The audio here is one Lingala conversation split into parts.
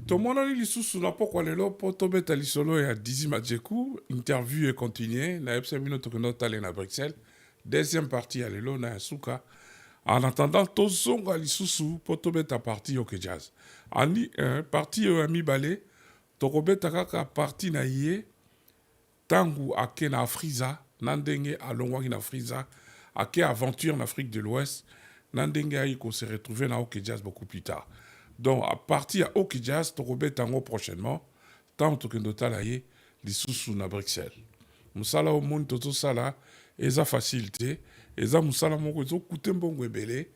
Tomonani lisusu na pokwa lelo mpo tobeta lisolo ya Dizzy Majeku. Interview econtinue. Nayebisa bino tokende otale na Bruxelles. Deuxième partie ya lelo na ya suka. En attendant, tozonga lisusu mpo tobeta partie OK Jazz. Andi, partie oyo ya mibale, tokobeta kaka partie na ye tangu ake na Afrisa, na ndenge alongwaki na Afrisa, ake aventure na Afrique de l'Ouest, na ndenge ayi ko se retrouver na OK Jazz beaucoup plus tard. Donc, à partir ya OK Jazz, tokobeta yango prochainement, tango tokende otala ye lisusu na Bruxelles. Mosala oyo moni tozosala eza facile te, eza mosala moko ezokute mbongo ebele,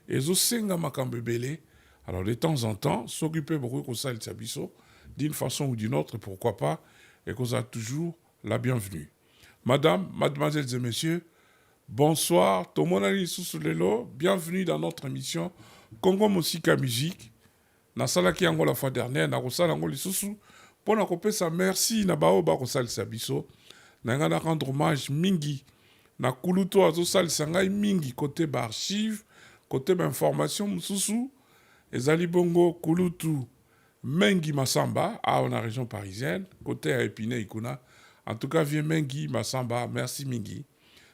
ezosenga makambo ebele. Alors de temps en temps, soki mpe bokoki kosalisa biso d'une façon ou d'une autre, pourquoi pas, ekozala toujours la bienvenue. Madame, mademoiselles et messieurs, bonsoir. Tomonani lisusu lelo, bienvenue dans notre émission Congo Mosika Musique. Nasalaki yango la fois dernière, nakosala yango lisusu mpona kopesa merci na baoyo bakosalisa biso. Na ngai na rendre hommage mingi na kulutu azosalisa ngai mingi côté baarchive, côté bainformation mosusu. Ezali bongo kulutu Mengi Masamba, awa na région parisienne, côté ya Épinay kuna. En tout cas, vieux Mengi Masamba, merci mingi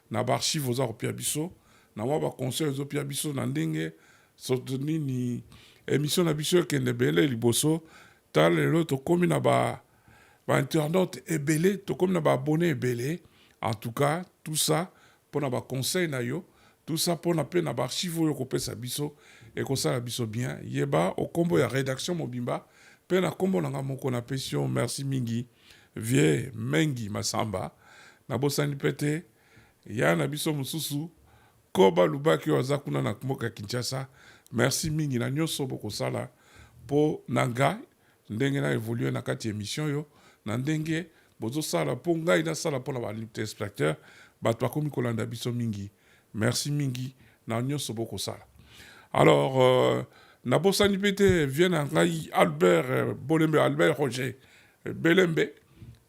na baarchive oza kopia biso, na mwa baconseil ozopia biso na ndenge soto nini émission na biso ekende ebele liboso. Tala lelo tokómi na ba bainternaute ebele, tokómi na baabonné ebele. En tout cas, tout ça mpona baconseil na yo, tout ça mpona mpe na baarchive oyo okopesa biso, ekosala biso bien. Yeba okombo ya rédaction mobimba mpe na nkombo na nga moko, napesi yo merci mingi, vieux Mengi Masamba. Nabosani mpe te ya na biso mosusu Koba Lubaki oyo aza kuna na mboka ya Kinshasa. Merci mingi na nyonso bokosala mpo na ngai, ndenge na évolue na kati ya émission oyo, na ndenge bozosala mpo ngai nasala mpona batéléspectateur, bato bakomi kolanda biso mingi. Merci mingi na nyonso bokosala. Alors, nabosani mpe te vieux na ngai Albert Bolembe, Albert Roger Belembe.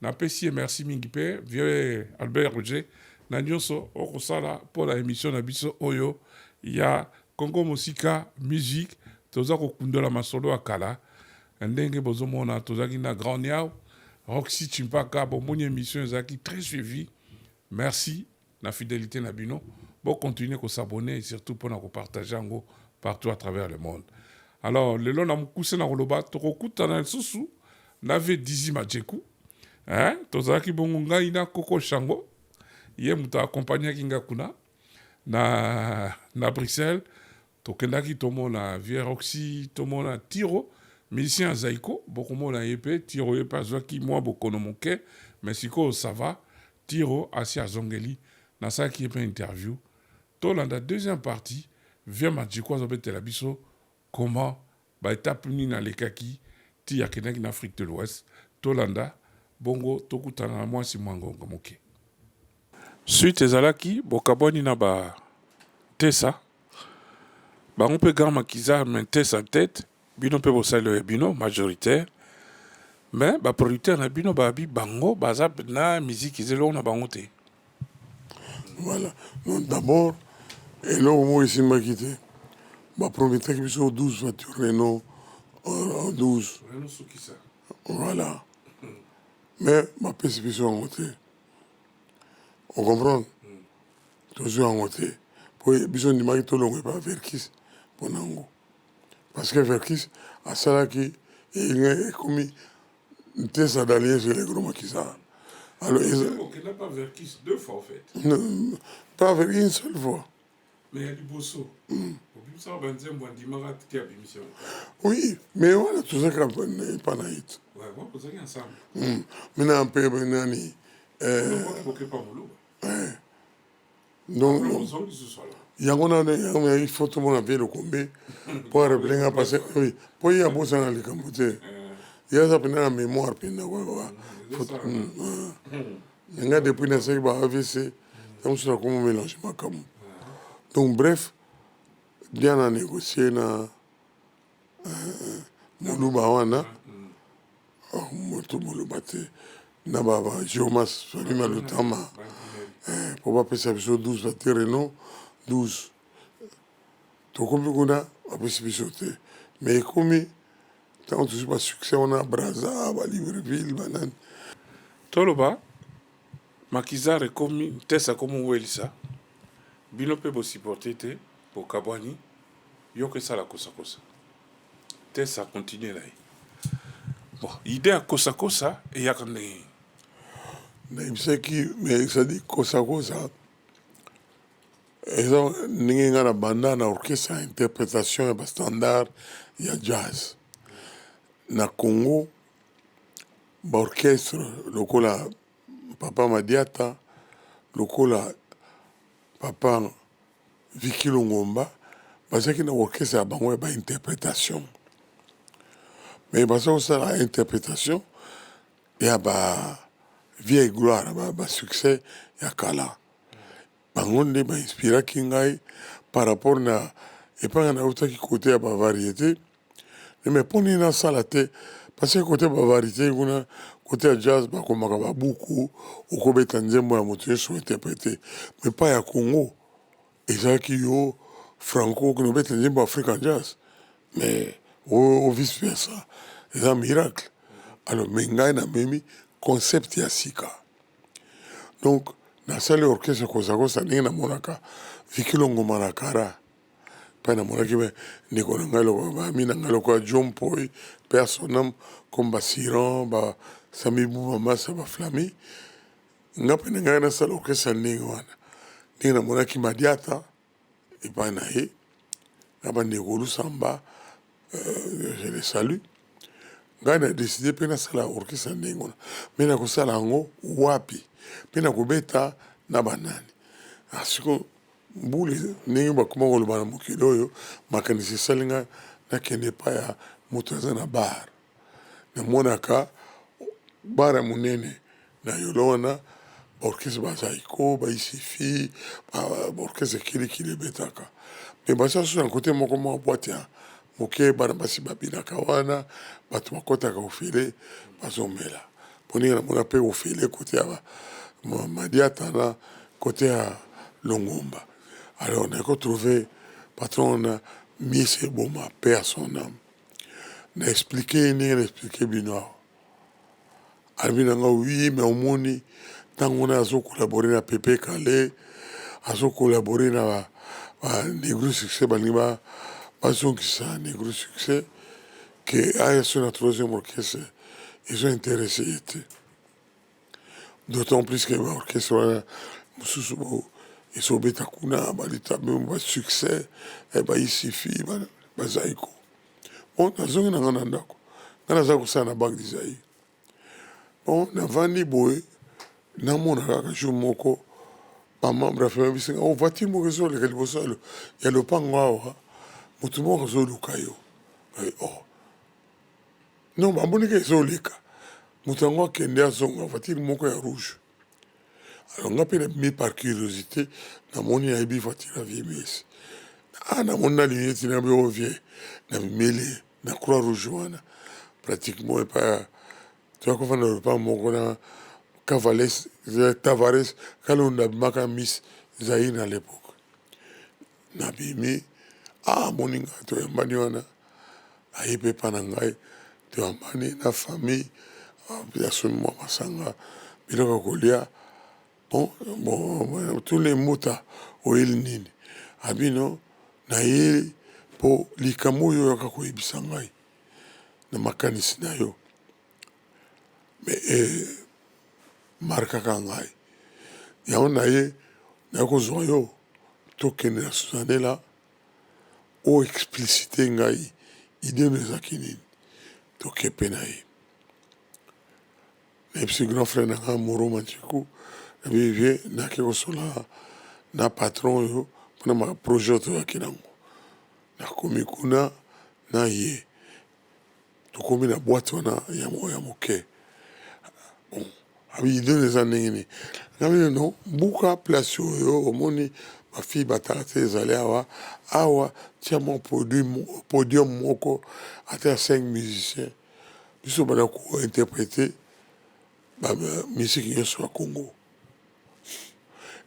Napesi ye merci mingi mpe, vieux Albert Roger, na nyonso okosala mpona émission na biso oyo ya Congo Mosika Musique. Toza kokundola masolo ya kala. Ndenge bozomona, tozalaki na Grand Niao, Roxy Chimpaka. Bomoni émission ezalaki très suivi. Merci na fidélité na bino. Bocontinue kos'abonner et surtout mpona kopartage yango partout à travers le monde. Alors lelo na mokuse na koloba, tokokutana lisusu na vieux Dizzy Majeku, hein? Tozalaki bongo ngai na Koko Shango, ye moto akompagnaki nga kuna na Bruxelles. Tokendaki tomona vieux Roxy, tomona Tiro, musicien ya Zaiko. Bokomona ye mpe Tiro, ye mpe azwaki mwa bokono moke, mais sikoyo ça va, Tiro asi azongeli. Nasalaki ye mpe interview. Tolanda deuxième partie, vieux Majeku azobetela biso comment baétape nini alekaki ti akendaki na Afrique de l'Ouest. Tolanda bongo, tokutana na mwasi mwa ngonga moke. Suite ezalaki bokabwani na batesa bango mpe Grand Makiza maintient tête. Bino mpe bosali oyo bino majoritaire, mais baproducteur na bino babi bango baza na musique, eza eloko na bango te. Voilà. Non, d'abord eloko moko esimbaki te. Baprometaki biso 12 voiture Renault 12. Voilà, mais bapesi biso yango te. Ocomprendre, tozwi yango te po biso ndimaki tolongo epa Verkis mpona yango, parce que Verkis asalaki ekomi Ntesa d'Alliance et les Gros Maquisards. Alors, okenda pas Verkis deux fois en fait? Non, pas avec une seule fois. Mais ya liboso obimisaka banzembo, andimaka te, abimisi yango. Oui, mais wana tozalaka epa na ye te. Ozalaki ensemble. Mina mpe nani. Bokepa moluba. Donc yango nano, yango il faut tomona mpe Lokombe mpo arappeler nga, parce que oui, mpo ye abosana likambo te, ye aza mpenza na mémoire mpenza. Me nga depuis nasalaki ba AVC, ya mosusu nakoma mélange makambo. Donc bref, bien na négocier na moluba wana, moto moluba te, na bagiomas Famima Lutama, mpo bapesa biso 12 voiture Renault 12. Tokomi kuna, bapesi biso te, mais ekomi Ntango tozwi basuccès wana, Braza, baLibreville, banani. Toloba Makizar ekomi Ntesa akomi owelisa bino mpe bosupporte te, bokabwani, yoka esala kosakosa. Ntesa continue na ye. Bon, idée ya kosakosa eyaka ndenge? Nayebisaki, mais c'est-à-dire kosakosa eza ndenge ngai na banda na orchestre ya interprétation ya bastandard ya jazz na Congo. Baorchestre lokola Papa Madiata, lokola Papa Viki Longomba, bazalaki na orchestre ya bango ya bainterprétation, mais baza kosala interprétation ya ba vieille gloire, basuccès ya kala. Bango nde bainspiraki ngai par rapport na epai nga nautaki, côté ya bavariété. Mais mpo nini nasala te? Parce que côté bavariété kuna, côté ya jazz, bakomaka babuku, okobeta nzembo ya moto nyonso, interprété. Mais pa ya Congo ezalaki yo franco, okende obeta nzembo African jazz, mais o vice versa, eza miracle. Alors, mais ngai namemi concept ya sika. Donc nasali orchestre kosakosa ndenge namonaka Viki Longoma na Kara, mpe namonaki ndeko na ngai, bami na ngai lokola John Poi, mpe asonam, comme basiran, basami Buba Masa, baflami. Nga mpe na ngai nasala orchestre ndenge wana, ndenge namonaki Madiata epai na ye na bandeko Lusamba, je les salue. Ngai na décide mpe nasala orchestre ndenge wana, me nakosala yango wapi mpe nakobeta na banani? Siko mbule ndenge bakoma koloba na mokili oyo, makanisi esali ngai nakende epai ya moto aza na bar. Namonaka bar ya monene na Yolo wana, baorchestre bazaiko, baisifi, baorchestre kilikili ebetaka. Me baza so na kote moko mwa boîte ya moke, bana basi babinaka wana, bato bakɔtaka ofele, bazomela. Mpo ndenge namona mpe ofele kote ya Madiata na kote ya Longomba. Alors nako trouve patron wana, Mise Eboma, paix à son âme. Na explique ye ndenge na explique bino awa. Alobi na nga: "Oui, mais omoni, ntango wana azocollabore na Pepe Kale, azocollabore na Negro Succès, balingi bazongisa Negro Succès ke aya so na troisième orchestre, ezo intéresse ye te, d'autant plus ke baorchestre wana mosusu ezobeta kuna balita meme basuccès, baisifi, bazaiko." Bon, nazongi na nga na ndako. Ngai naza kosala na Banque du Zaïre. Bon, navandi boye, namona kaka jour moko bamembre ya famille bisinga: "O, voiture moko ezoleka liboso ya lopango awa, motu moko azoluka yo." Oh non, bamoniki ezoleka, moto yango akende, azonga, voiture moko ya rouge. Alors nga mpe nabimi par curiosité, namoni, nayebi voiture ya vieux Mesi. Ah, namoni na lunette na bi: "O vieux." Nabimeli na Croix Rouge wana, pratiquement epai toya kofanda lopango moko na Cavales Tavares Kalonda, abimaka Miss Zaïre na l'époque. Nabimi, ah, amoni ngai, toyambani wana, aye mpe epa na ngai, toyambani na famille, asombi mwa masanga, biloko ya kolia. Bon, bon, tuna mbuta: "Oyeli nini?" Abino: "Nayeli mpo likambo oyo oyaka koyebisa ngai na makanisi na yo, mais markaka ngai yango. Na ye naye kozwa yo, tokende na Suzanela, o explicite ngai idée no ezalaki nini." Toke mpe na ye, nayebisi grand frère na ngai Moro Mantiku, nabi: "Vieux, nake kosola na patron oyo mpona projet oyo toyaki nango." Nakomi kuna na ye, tokomi na boîte wana ya moke. Bon, abi: "Idée no eza ndenge nini?" Ngabi: "Non, buka place oyo omoni bafille batala te, ezali awa awa, tia mwa podium moko ata ya 5 musiciens, biso bana kointerprete bamusike nyonso ya Congo."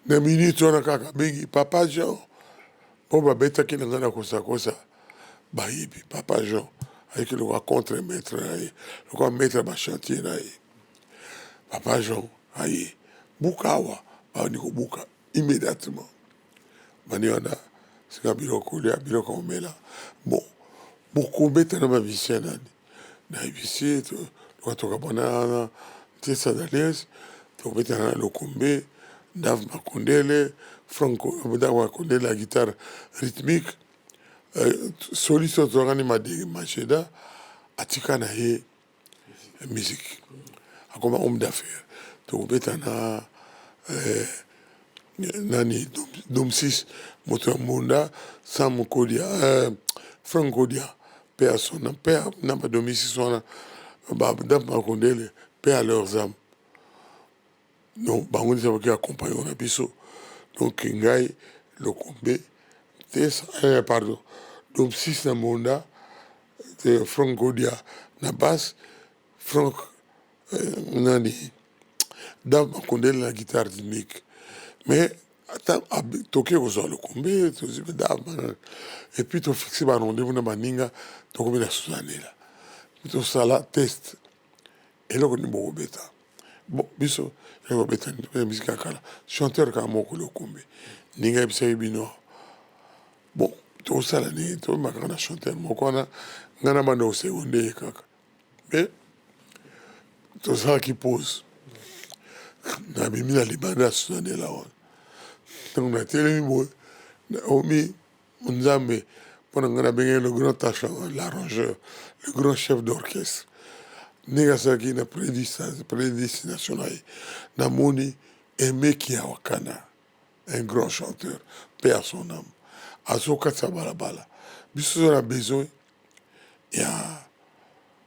Na minute wana kaka abengi Papa Jean, mpo babetaki na ngai na kosakosa, bayebi Papa Jean. Ayaki lokola contre maître na ye, lokola maître ya bachantier na ye. Papa Jean aye buka awa, babandi kobuka immédiatement. Bandi wana sika biloko kolia, biloko komela. Bon, bokobeta na bamusicien nani? Nayebisi ye lokola tokabwana wana Ntesa Dalies, tokobeta na Lokombe, Dave Makondele, Franco Dave Makondele ya guitare rythmique, soliste oyo tozalaka ni Masheda atika na ye musique, akoma homme d'affaires. Tokobeta na nani, Domsis moto ya mbunda, Sam Kodia, Frank Kodia mpe ya sona mpe na badomisis wana, Dave Makondele, paix à leurs âmes. Donc bango nde baki accompagner na biso. Donc ngai, Lokombe, pardon, Domsis na mbunda, Frank Kodia na basse, Frank nani, Dave Makondele na guitare rythmique. Mais ata toke kozwa Lokombe, tozwi mpe Dave, et puis tofixe ba rendez-vous na baninga. Tokomi na Suzanela, tosala test. Eloko nini bokobeta? Bon, biso eloko kobeta musique ya kala, chanteur kaka moko, Lokombe. Ndenge ayebisaki bino, bon, tosala ndenge toyemba kaka na chanteur moko wana, ngai na banda koseconde ye kaka. Mais tosalaki pause, nabimi na libanda ya Suzanela wana. Ntango natelemi boye, omi Nzambe mpo na ngai, nabengaki le grand l'arrangeur, le grand chef d'orchestre, ndenge asalaki na prédestination na ye. Namoni Aimé Kiawakana, un grand chanteur, paix à son âme, azokatisa balabala. Biso toza na besoin ya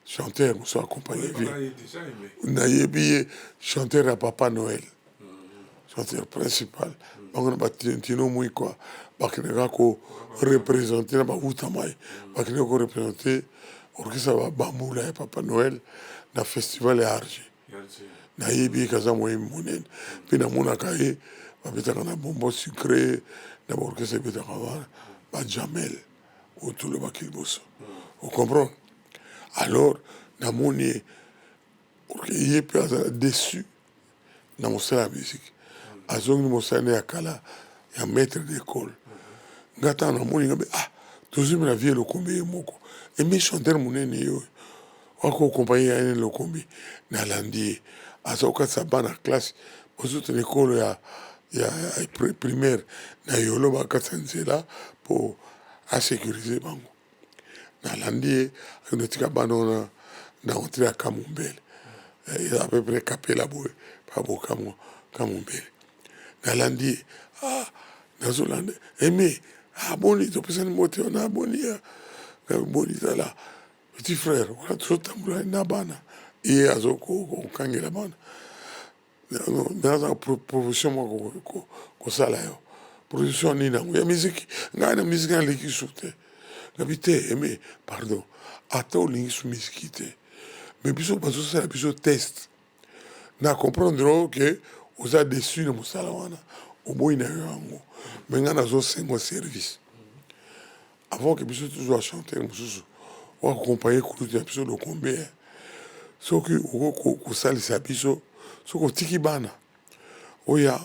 chanteur mosusu accompagne vie. Nayebi ye, chanteur ya Papa Noël, chanteur principal. Bango na batino mwikwa bakendeka koreprésente na bawuta mai, bakendeka koreprésente orchestre bambula ya Papa Noël na festival ya Arger. Nayebi ye, kaza moyembi monene mpe namonaka ye, babetaka na Bonbon Sucré, na baorchestre ebetaka wana, bajamel oyo tolobaki liboso, ocomprendre. Alors namoni ye, ye mpe azala déçu na mosala ya musique, azongi mosala ne ya kala ya maître d'école. Nga ntango namoni nga, ah, tozwi na vie Lokombe ye moko, emi chanteur monene ye oyo wako accompagne ya nene Lokombe. Nalandi ye, aza kokatisa bana classe, bazotela ekolo ya primaire na Yolo, bakatisa nzela mpo asécuriser bango. Nalandi ye, akende tika bana wana na entrée ya Kamumbele, eza à peu près Kapela boye, pabo Kamumbele. Nalandi ye, ah, nazolanda Aimé, ah, boni, topesani mbote wana, boni, boni, tala petit frère wana, tozotambola na bana, ye azokokangela bana. Naza proposition moko kosala yo. Proposition nini yango? Ya musique. Ngai na musique naleki su te. Nabi te, Aimé, pardon, ata olingi su musique te, mais biso bazosala biso test na comprendre oyo ke oza déçu na mosala wana, oboyi na yo yango. Mais ngai nazosenga service avant ke biso tozwa chanteur mosusu oaccompagne kulutu na biso Lokombe. Soki okoki kosalisa biso, soki otiki bana, oya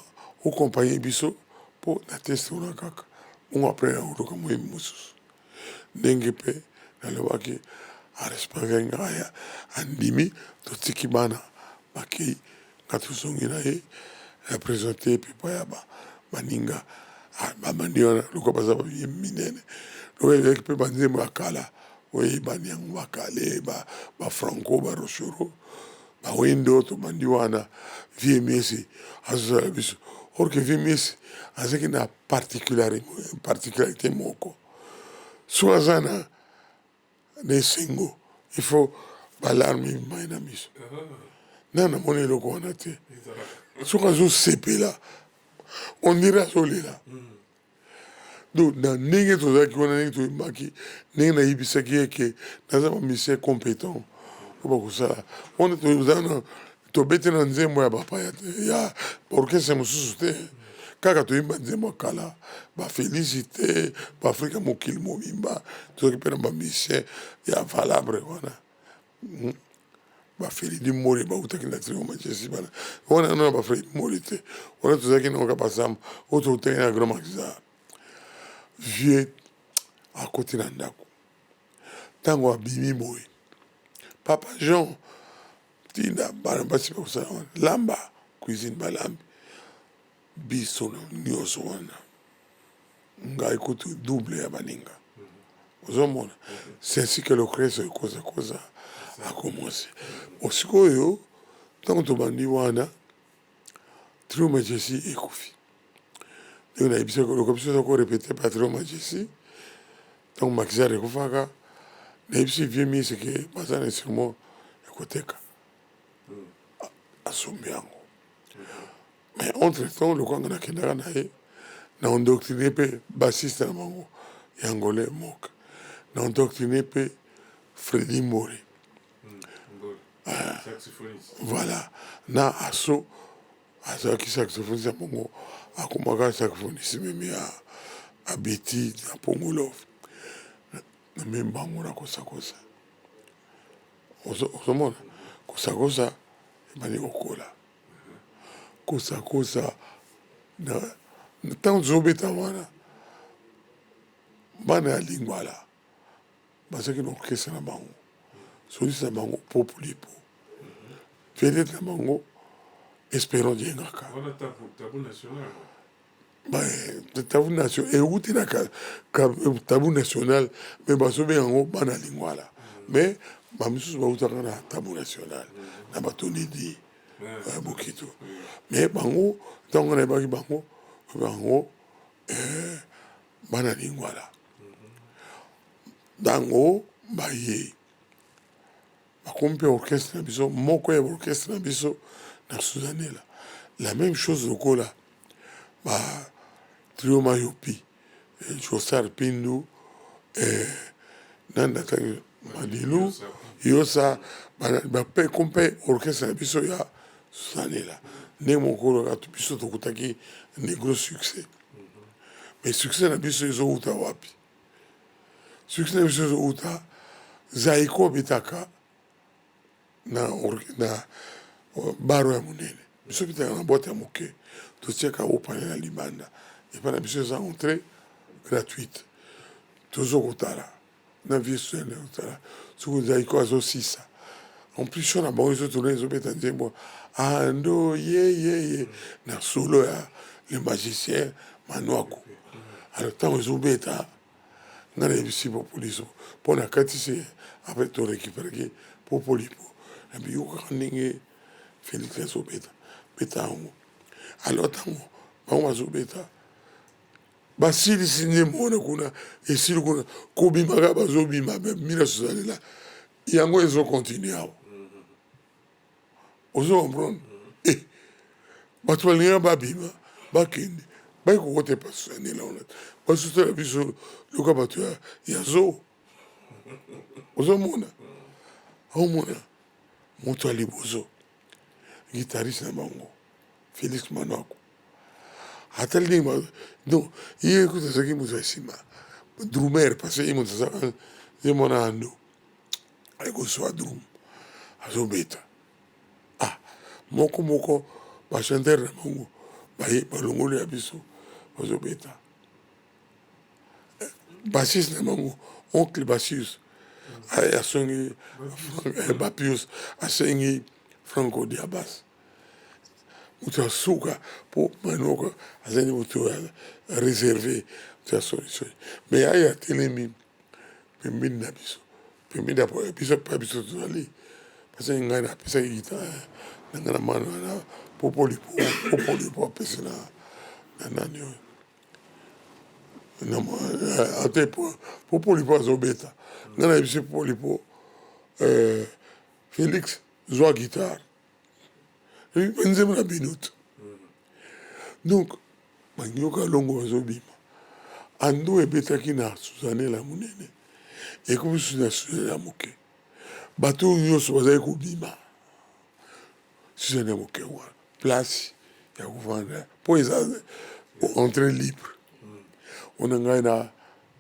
oaccompagne biso mpo na test wana kaka bongo, après oluka moyembi mosusu. Ndenge mpe nalobaki, arespecte ngai, andimi. Totiki bana bakei, nga tozongi na ye, na présente ye mpe ya baninga babandi wana lokola baza minene, lokola ezalaki mpe banzembo ya kala oyebani yango, bakale, bafranco, barochero, bawendo. Tobandi wana, vieux Miesi azozala biso. Or que vieux Miesi azalaki na particularité moko: so aza na esengo, il faut balarmes ebima ye na miso. Na namoni eloko wana te. Soki azosepela, on dirait azolela. Donc na ndenge tozalaki wana, ndenge toyembaki, ndenge nayebisaki ye ke naza bamusicien compétent oyo bakosala wana, toza na tobete na nzembo ya bapaya te, ya orchestre mosusu te. Kaka toyemba nzembo ya kala, ba Felicite, ba Afrika mokili mobimba, tozalaki mpe na ba musiciens ya valable wana. Hmm? Ba Felidi Mole bautaki na Trio Majesty bana. Wana na ba Felidi Mole te. Wana tozalaki na kaka basamba oyo toutaki na Grand Maquisard. Vieux akoti na ndako. Ntango abimi boye, Papa Jean tinda bana basi bakosala wana lamba cuisine balambi biso na nyonso wana ngai kutu double ya baninga ozomona. C'est ainsi que l'orchestre ekozakoza akomosi osikoyo. Ntango tobandi wana, Trio Majesty ekufi. Ndenge nayebisaki, lokola biso toza korépéter pa Trio Majesty, ntango Maquisard ekufaka, nayebisi vieux Mise ke baza na instrument ya koteka, asombi yango. Mais entre temps, lokola nga nakendaka na ye na endoctrine mpe bassiste na bango ya Angolais Mok, na endoctrine mpe Fredi Mbori, voilà, na aso azalaki saxophoniste ya bongo, akomaka saxophoniste même ya abeti na Pongolov. Namemi bango na kosakosa. Ozomona kosakosa ebandi kokola. Kosakosa na ntango tozobeta wana, bana ya Lingwala bazalaki na orchestre na bango, soliste na bango Popolipo, vedette na bango Espérant Diengaka. Tabu Nation euti na Tabu National, mais bazobenga yango bana Lingwala, mais bamisusu bautaka na Tabu National na batonidi Bokito. Mais bango, ntango nayebaki bango, bango bana Lingwala. Ntango baye, bakomi mpe orchestre na biso, moko ya orchestre na biso na Suzanela. La même chose lokola ba Trio Mayopi, Josar Pindu, nani natangi, Madilu Yosa, bape mpe orchestre na biso ya Suzanela. Ndenge moko kaka biso tokutaki Negro Succès. Mais succès na biso ezowuta wapi? Succès na biso ezowuta Zaiko abetaka na baro ya monene, biso betaka na boîte ya moke, totiaka opane na libanda. Epai na biso eza entrée gratuite. Tozo kotala na vie sene, kotala soki Zaiko azosisa. En plus, show na bango ezotourner, ezobeta nzembo Ando ye ye ye na solo ya le magicien Manuaku. Alors ntango ezobeta, nga nayebisi Popoliso mpo na katisi, après torécupéraki Popolipo, nabi yokaka ndenge Félix azobeta, beta yango. Alors ntango bango bazobeta, basilisi nzembo wana kuna, esili kuna, kobimaka bazobima mina sozalela yango ezocontinuer awa. Ozo comprendre? Eh, bato balingaka babima, bakende, bayi kokota epa Suzanela wana, bazotala biso loka bato ya zoo. Ozomona, aomona moto ya liboso, guitariste na bango Félix Manuaku, atali ndenge. Donc ye kuta azalaki moto ya nsima, drummer, parce que ye moto azalaka ye mwana Ando ayekozwa drum, azobeta. Ah, moko moko bachanteur na bango baye, balongoli ya biso, bazobeta. Bassiste na bango, oncle Basius, asengi Bapius, asengi Franco Diabas, moto ya suka, mpo Manoko azali moto ya réservé, moto ya solisoli. Mais aye atelemi pembeni na biso, pembeni ya biso mpe biso tozali, parce ngai napesaki guitare na ngai na mwana na Popolipo. Popolipo apesi na nani oyo ate. Popolipo azobeta, ngai nayebisi Popolipo: "Félix, zwa guitare, nzembo na bino te." Donc banyoka longo bazobima. Ando ebetaki na Suzanela monene, ekomi susu na Suzanela moke. Bato oyo nyonso bazali kobima Suzanne ya moke wana, place ya kovanda mpo eza Entrée libre. Wana ngai na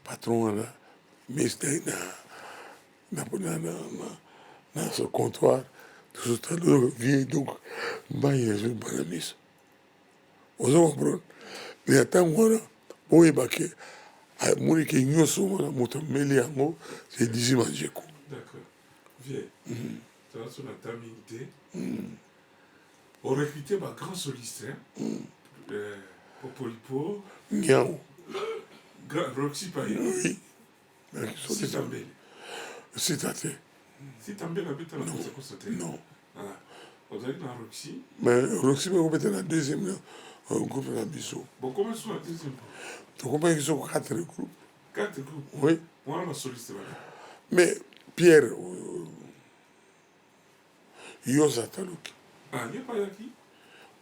patron wana mis na na na na na na comptoir, tozotala vie. Donc mai ezobima na miso, ozo comprendre? Mais ya ntango wana, boyeba ke amoni ke nyonso wana, moto ameli yango, c'est Dizzy Mandjeku. D'accord, vieux. Toza na ta mingi te. Orecruté ba grand soliste, hein? Popolipo. Niao. Roxy Paye. Oui. Sita Mbele. Sita te. Sita Mbele abeta na kosakosa te? Non. Ozali na Roxy. Mais Roxy bakobeta na deuxième groupe na biso. Bokoma so na deuxième? Tokomaki so quatre groupes. Quatre groupes? Oui. Wana basoliste bana? Mais Pierre Yosa taluki. Ah, ye mpe ayaki?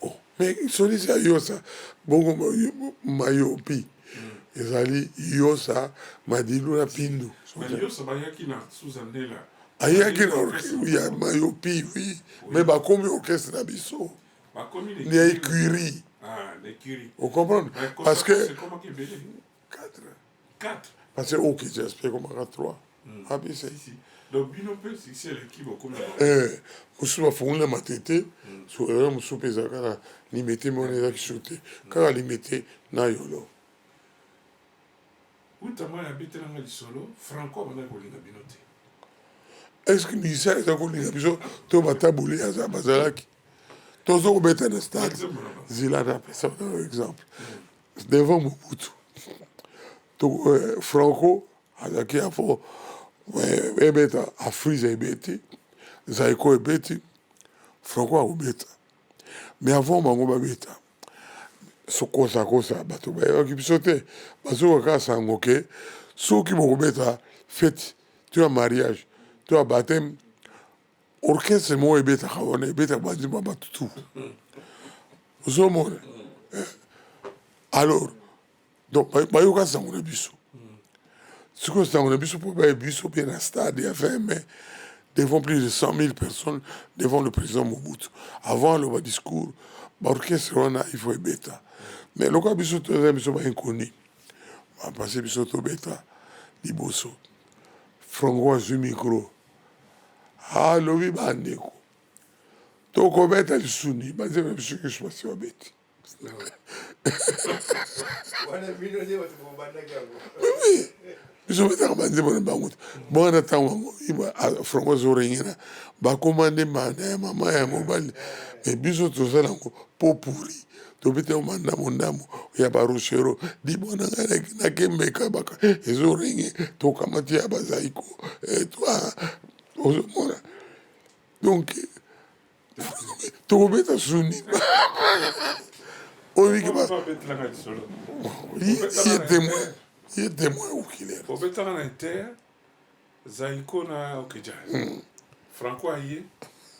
Oh, mais soliste ya Yosa bongo Mayopi ezali Yosa, Madilu na Pindu. Yosa bayaki na Suzanela. Ayaki na ya Mayopi, oui, mais bakomi orchestre na biso na écurie. Ah, l'écurie. Ocomprendre? Parce que quatre. Quatre, parce que OK Jazz ekomaka trois abc. Donc bino mpe succès eleki, bokomi. Mosusu bafungoli na Matete, eza mosusu mpe ezalaka na Limete, me wana ezalaki su te, kaka Limete na Yolo. Utama abetelanga lisolo, Franco abandaki kolinga bino te. Est ce que musicien eza kolinga biso to bataboli aza bazalaki tozo kobeta na stade? Zila, napesa exemple devant Mobutu. Franco azalaki afo ebeta Afrisa, ebeti Zaiko, ebeti Franco akobeta. Mais avant bango babeta sokosakosa, bato bayebaki biso te. Bazoka kaka sango ke soki bokobeta fête to ya mariage to ya baptême, orchestre moko ebetaka wana, ebetaka banzembo ya bato tu, ozomona? Alors donc bayoka sango na biso. Sikoyo sango na biso mpo bayebi biso mpe na stade ya 20 mai, devant plus de 100 000 personnes, devant le président Mobutu, avant aloba discours, baorchestre wana il faut ebeta. Mais lokola biso toza biso bainconnu, bapase biso tobeta liboso. Franco azwi micro, alobi: "Bandeko, tokobeta lisuni banzembo na biso nyonso basi babeti." Wana bino nde bato bobandaki yango? Oui, biso betaka banzembo na bango te. Bwana, ntango yango Franco azorengena, bakoma nde manda ya mama ya mobali. Me biso tozala yango pot-pourri, tobeta yango mandambo ndambo ya barochero libona ngai nakembeka baka ezorenge, tokamati ya bazaiko, ozomona? Donc tokobeta suni oyo abetelaka lisolo. Ye témoin, ye témoin oculaire. Obetaka na Inter, Zaiko na OK Jazz. Franco aye,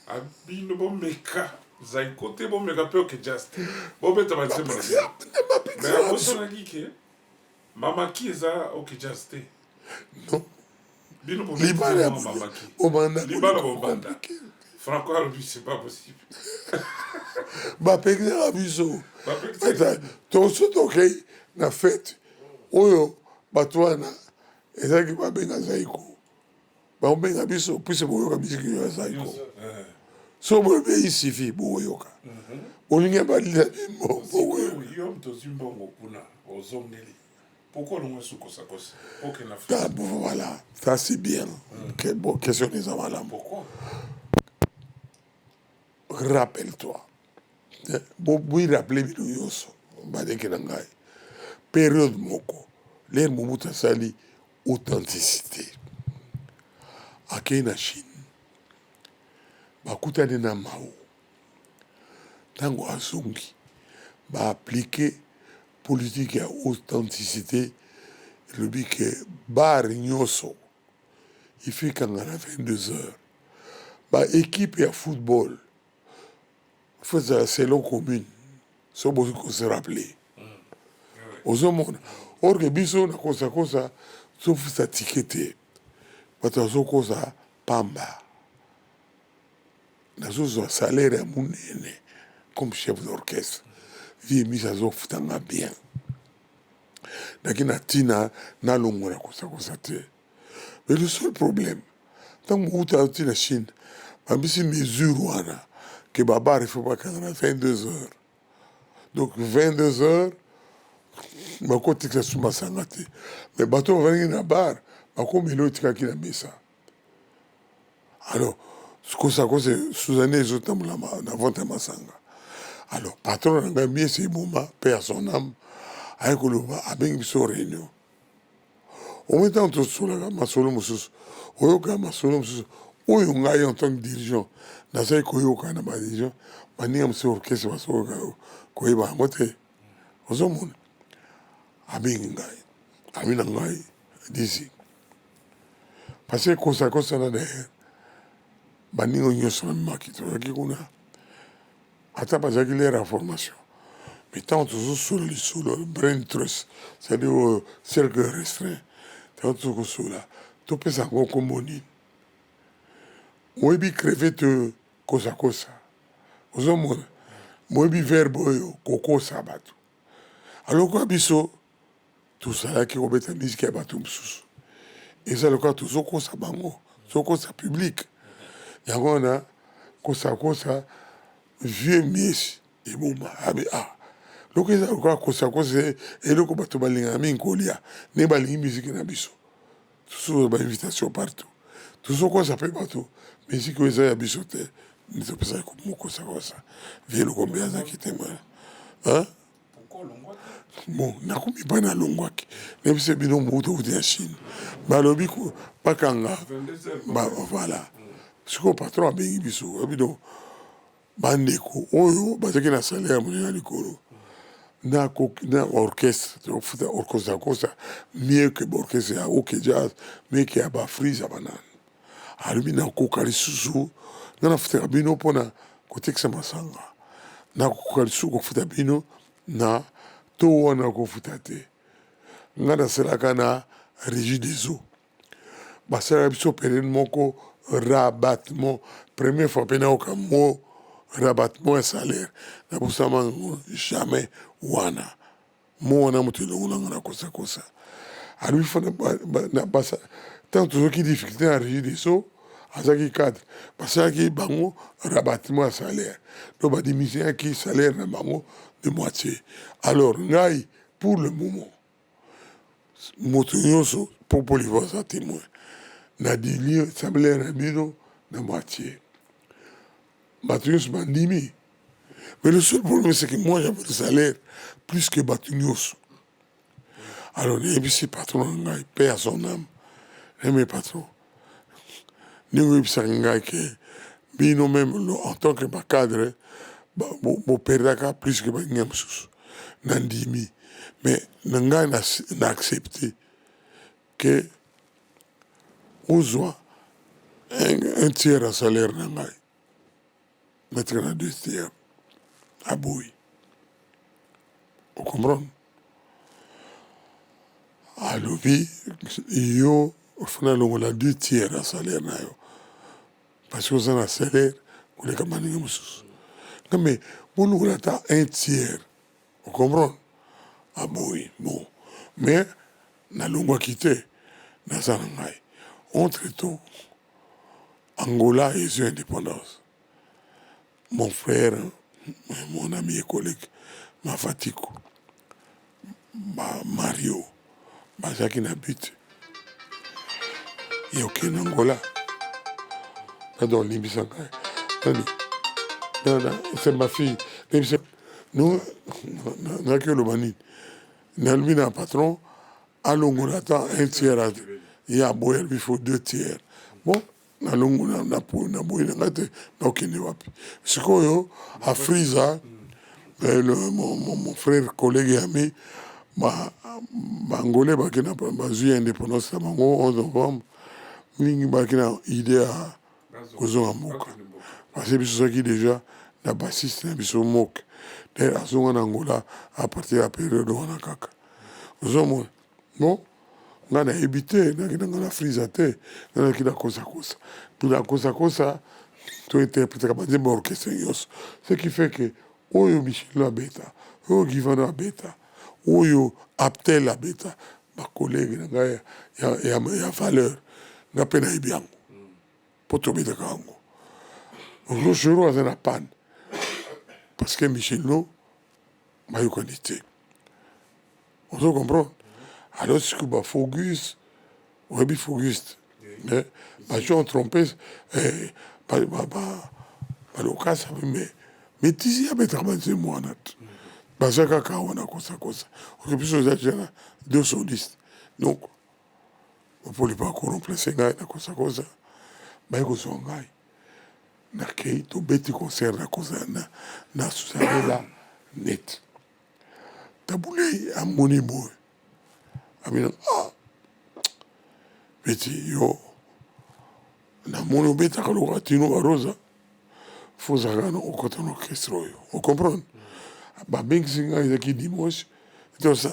abino: "Bomeka Zaiko te, bomeka mpe OK Jazz te, bobeta banzembo na bino." Mais abosanaki ke Mamaki eza OK Jazz te. Non. Bino libala ya Mamaki. Obanda. Libala bobanda, Franco alobi: "C'est pas possible." Bapekisaka biso. Toso tokei na fête oyo, bato wana ezalaki babenga Zaiko, bakobenga biso puise boyoka musique ya Zaiko. So bolobi isifi, bokoyoka. Bolingi balila bimbo, bokoyoka. Yo moto ozwi mbongo kuna, ozongeli, pourquoi olongwa su Kosakosa okende? Ah, bon, voilà, ça c'est bien. Que, bon, question eza malamu. Pourquoi? Rappelle-toi, boirappeler bino nyonso, baleki na ngai, période moko l'heure Mobutu asali authenticité, akei na Chine, bakutani na Mao. Ntango azongi, baappliquer politique ya authenticité, elobi ke bar nyonso ifikanga na 22 heures, baéquipe ya football faut ezala selon commune. So bozi kose rappeler, ozomona? Or ke biso na Kosakosa tofusa ticket te, bato bazokosa pamba. Nazozwa salaire ya monene comme chef d'orchestre. Vieux Misi azofuta nga bien. Naki na ntina nalongola kosakosa te. Mais le seul problème, ntango outa auti na Chine, babisi mesure wana ke babar il faut bakanga na 22 heures. Donc 22 heures bakotikisa su masanga te. Mais bato bavandaki na bar bakomela oyo etikaki na mesa. Alors kosakosa sous-année ezotambola na vente ya masanga. Alors patron na ngai Miese Eboma, paix à son âme, aye koloba, abengi biso réunion. Omoni ntango tosolaka masolo mosusu, oyoka masolo mosusu oyo ngai en tant que dirigeant nazali koyoka na ba dirigeant, baninga mosusu orchestre bazokoka koyeba yango te. Ozomona, abengi ngai, abi na ngai disi parce que kosakosana d'ailleurs baninga nyonso namemaki tozalaki kuna, ata bazalaki l'heure ya formation, mais ntango tozosola lisolo brain trust, c'est-à-dire oyo cercle restreint, ntango tozokosola topesa yango nkombo nini, oyebi crevette kosakosa, ozomona moyebi verbe oyo kokosa bato. Alors kwa biso tozalaki kobeta miziki ya bato mosusu, eza lokola tozokosa bango, tozokosa public. Yango wana kosakosa. Vieux Miesi Eboma abi ah lokola eza lokola kosakosa, eloko bato balingaka mingi kolia, ndenge balingi miziki na biso, tozokozwa ba invitation partout, tozokosa mpe bato miziki oyo eza ya biso te, nde topesaki mokosakosa. Vieux Lokombe azalaki témoin, hein? Bon, nakomi mpa nalongwaki, nayebisa bino moto outi ya Chine, balobi bakanga voilà. Sikoyo patron abengi biso, oyebi donc bandeko oyo bazalaki na salaire ya monene ya likolo na orchestre, tokofuta orkosakosa mieux que baorchestre ya OK Jazz, mieux que ya bafrise ya banani. Alobi nakoka lisusu nga nafutaka bino mpona kotekisa masanga, nakoka lisusu kofuta bino na to wana kofuta te. Nga nasalaka na Régie des eaux, basalaka biso période moko rabattement. Première fois mpe nayoka mo rabattement ya salaire, nabosama yango jamais. Wana mo wana moto elongo nanga na kosakosa. Alobi fana ntango tozwaki difficulté na Régie des eaux, azalaki cadre, basalaki bango rabattement ya salaire, donc badiminuaki salaire na bango de moitié. Alors ngai pour le moment, moto nyonso mpo Polivo aza témoin, na diminue salaire na bino na moitié, bato nyonso bandimi. Mais le seul problème, c'est que moi j'avais le salaire plus que bato nyonso. Alors nayebisi patron na ngai, paix à son âme, nayemi patron, ndenge oyebisaka ngai ke bino même en tant que bacadre boperdaka plus que baninga mosusu, nandimi, mais na ngai na accepte ke ozwa un tiers ya salaire na ngai, natika na deux tiers. Aboyi, ocomprendre? Alobi yo ofuna longola deux tiers ya salaire na yo parce que oza na salaire koleka baninga mosusu. Nga mais bolongola ata un tiers, ocomprendre? Aboyi. Bon, mais nalongwaki te, naza na ngai. Entre temps Angola ezwi indépendance. Mon frère, mon ami et collègue Mafatiko ba Mario bazalaki na but ya okende Angola. Pardon, limbisa ngai nani, c'est ma fille. Nayebisa nayaki oloba nini, nalobi na patron alongola ata un tiers, ye aboyi, alobi faut deux tiers. Bon, nalongola, naboyi na ngai te, nakokende wapi sikoyo? Afrisa mon frère, collègue et ami baangolais bakenda, bazwi indépendance na bango 11 novembre. Mingi baki na idée ya kozonga mboka parce que biso tozalaki déjà na bassiste na biso moke. D'ailleurs azonga na Angola à partir ya période wana kaka, ozomona. Bon, ngai nayebi te, nakenda ngai na Frisa te, ngai naki na kosakosa. Mpo na kosakosa tointerprétaka banzembo ya orchestre nyonso, ce qui fait que oyo Michel abeta, Oyo Givano abeta, oyo Aptel abeta, ba collègues na ngai ya, ya, ya valeur, nga mpe nayebi yango mpo tobetaka yango. Rochereau aza na panne parce que Michelino bayokani te. Ozo comprendre? Alors sikoyo ba Fogus, oyebi Fogus te? Ba Jean Trompes, eh, ba, ba, ba, ba Lokasa, mais mais Tizi abetaka ba nzembo wana te. Baza kaka wana kosakosa. Ok, biso oza déjà na deux solistes. Donc, Opolipa ko remplacer ngai na kosakosa, baye kozwa ngai. Nakei tobeti concert na kosa na, na Susanela net. Tabu Ley amoni boye abina ah petit yo namoni obetaka lokola Tino Baroza faut ozalaka na okota na orchestre oyo o comprendre babengisi ngai ezalaki dimanche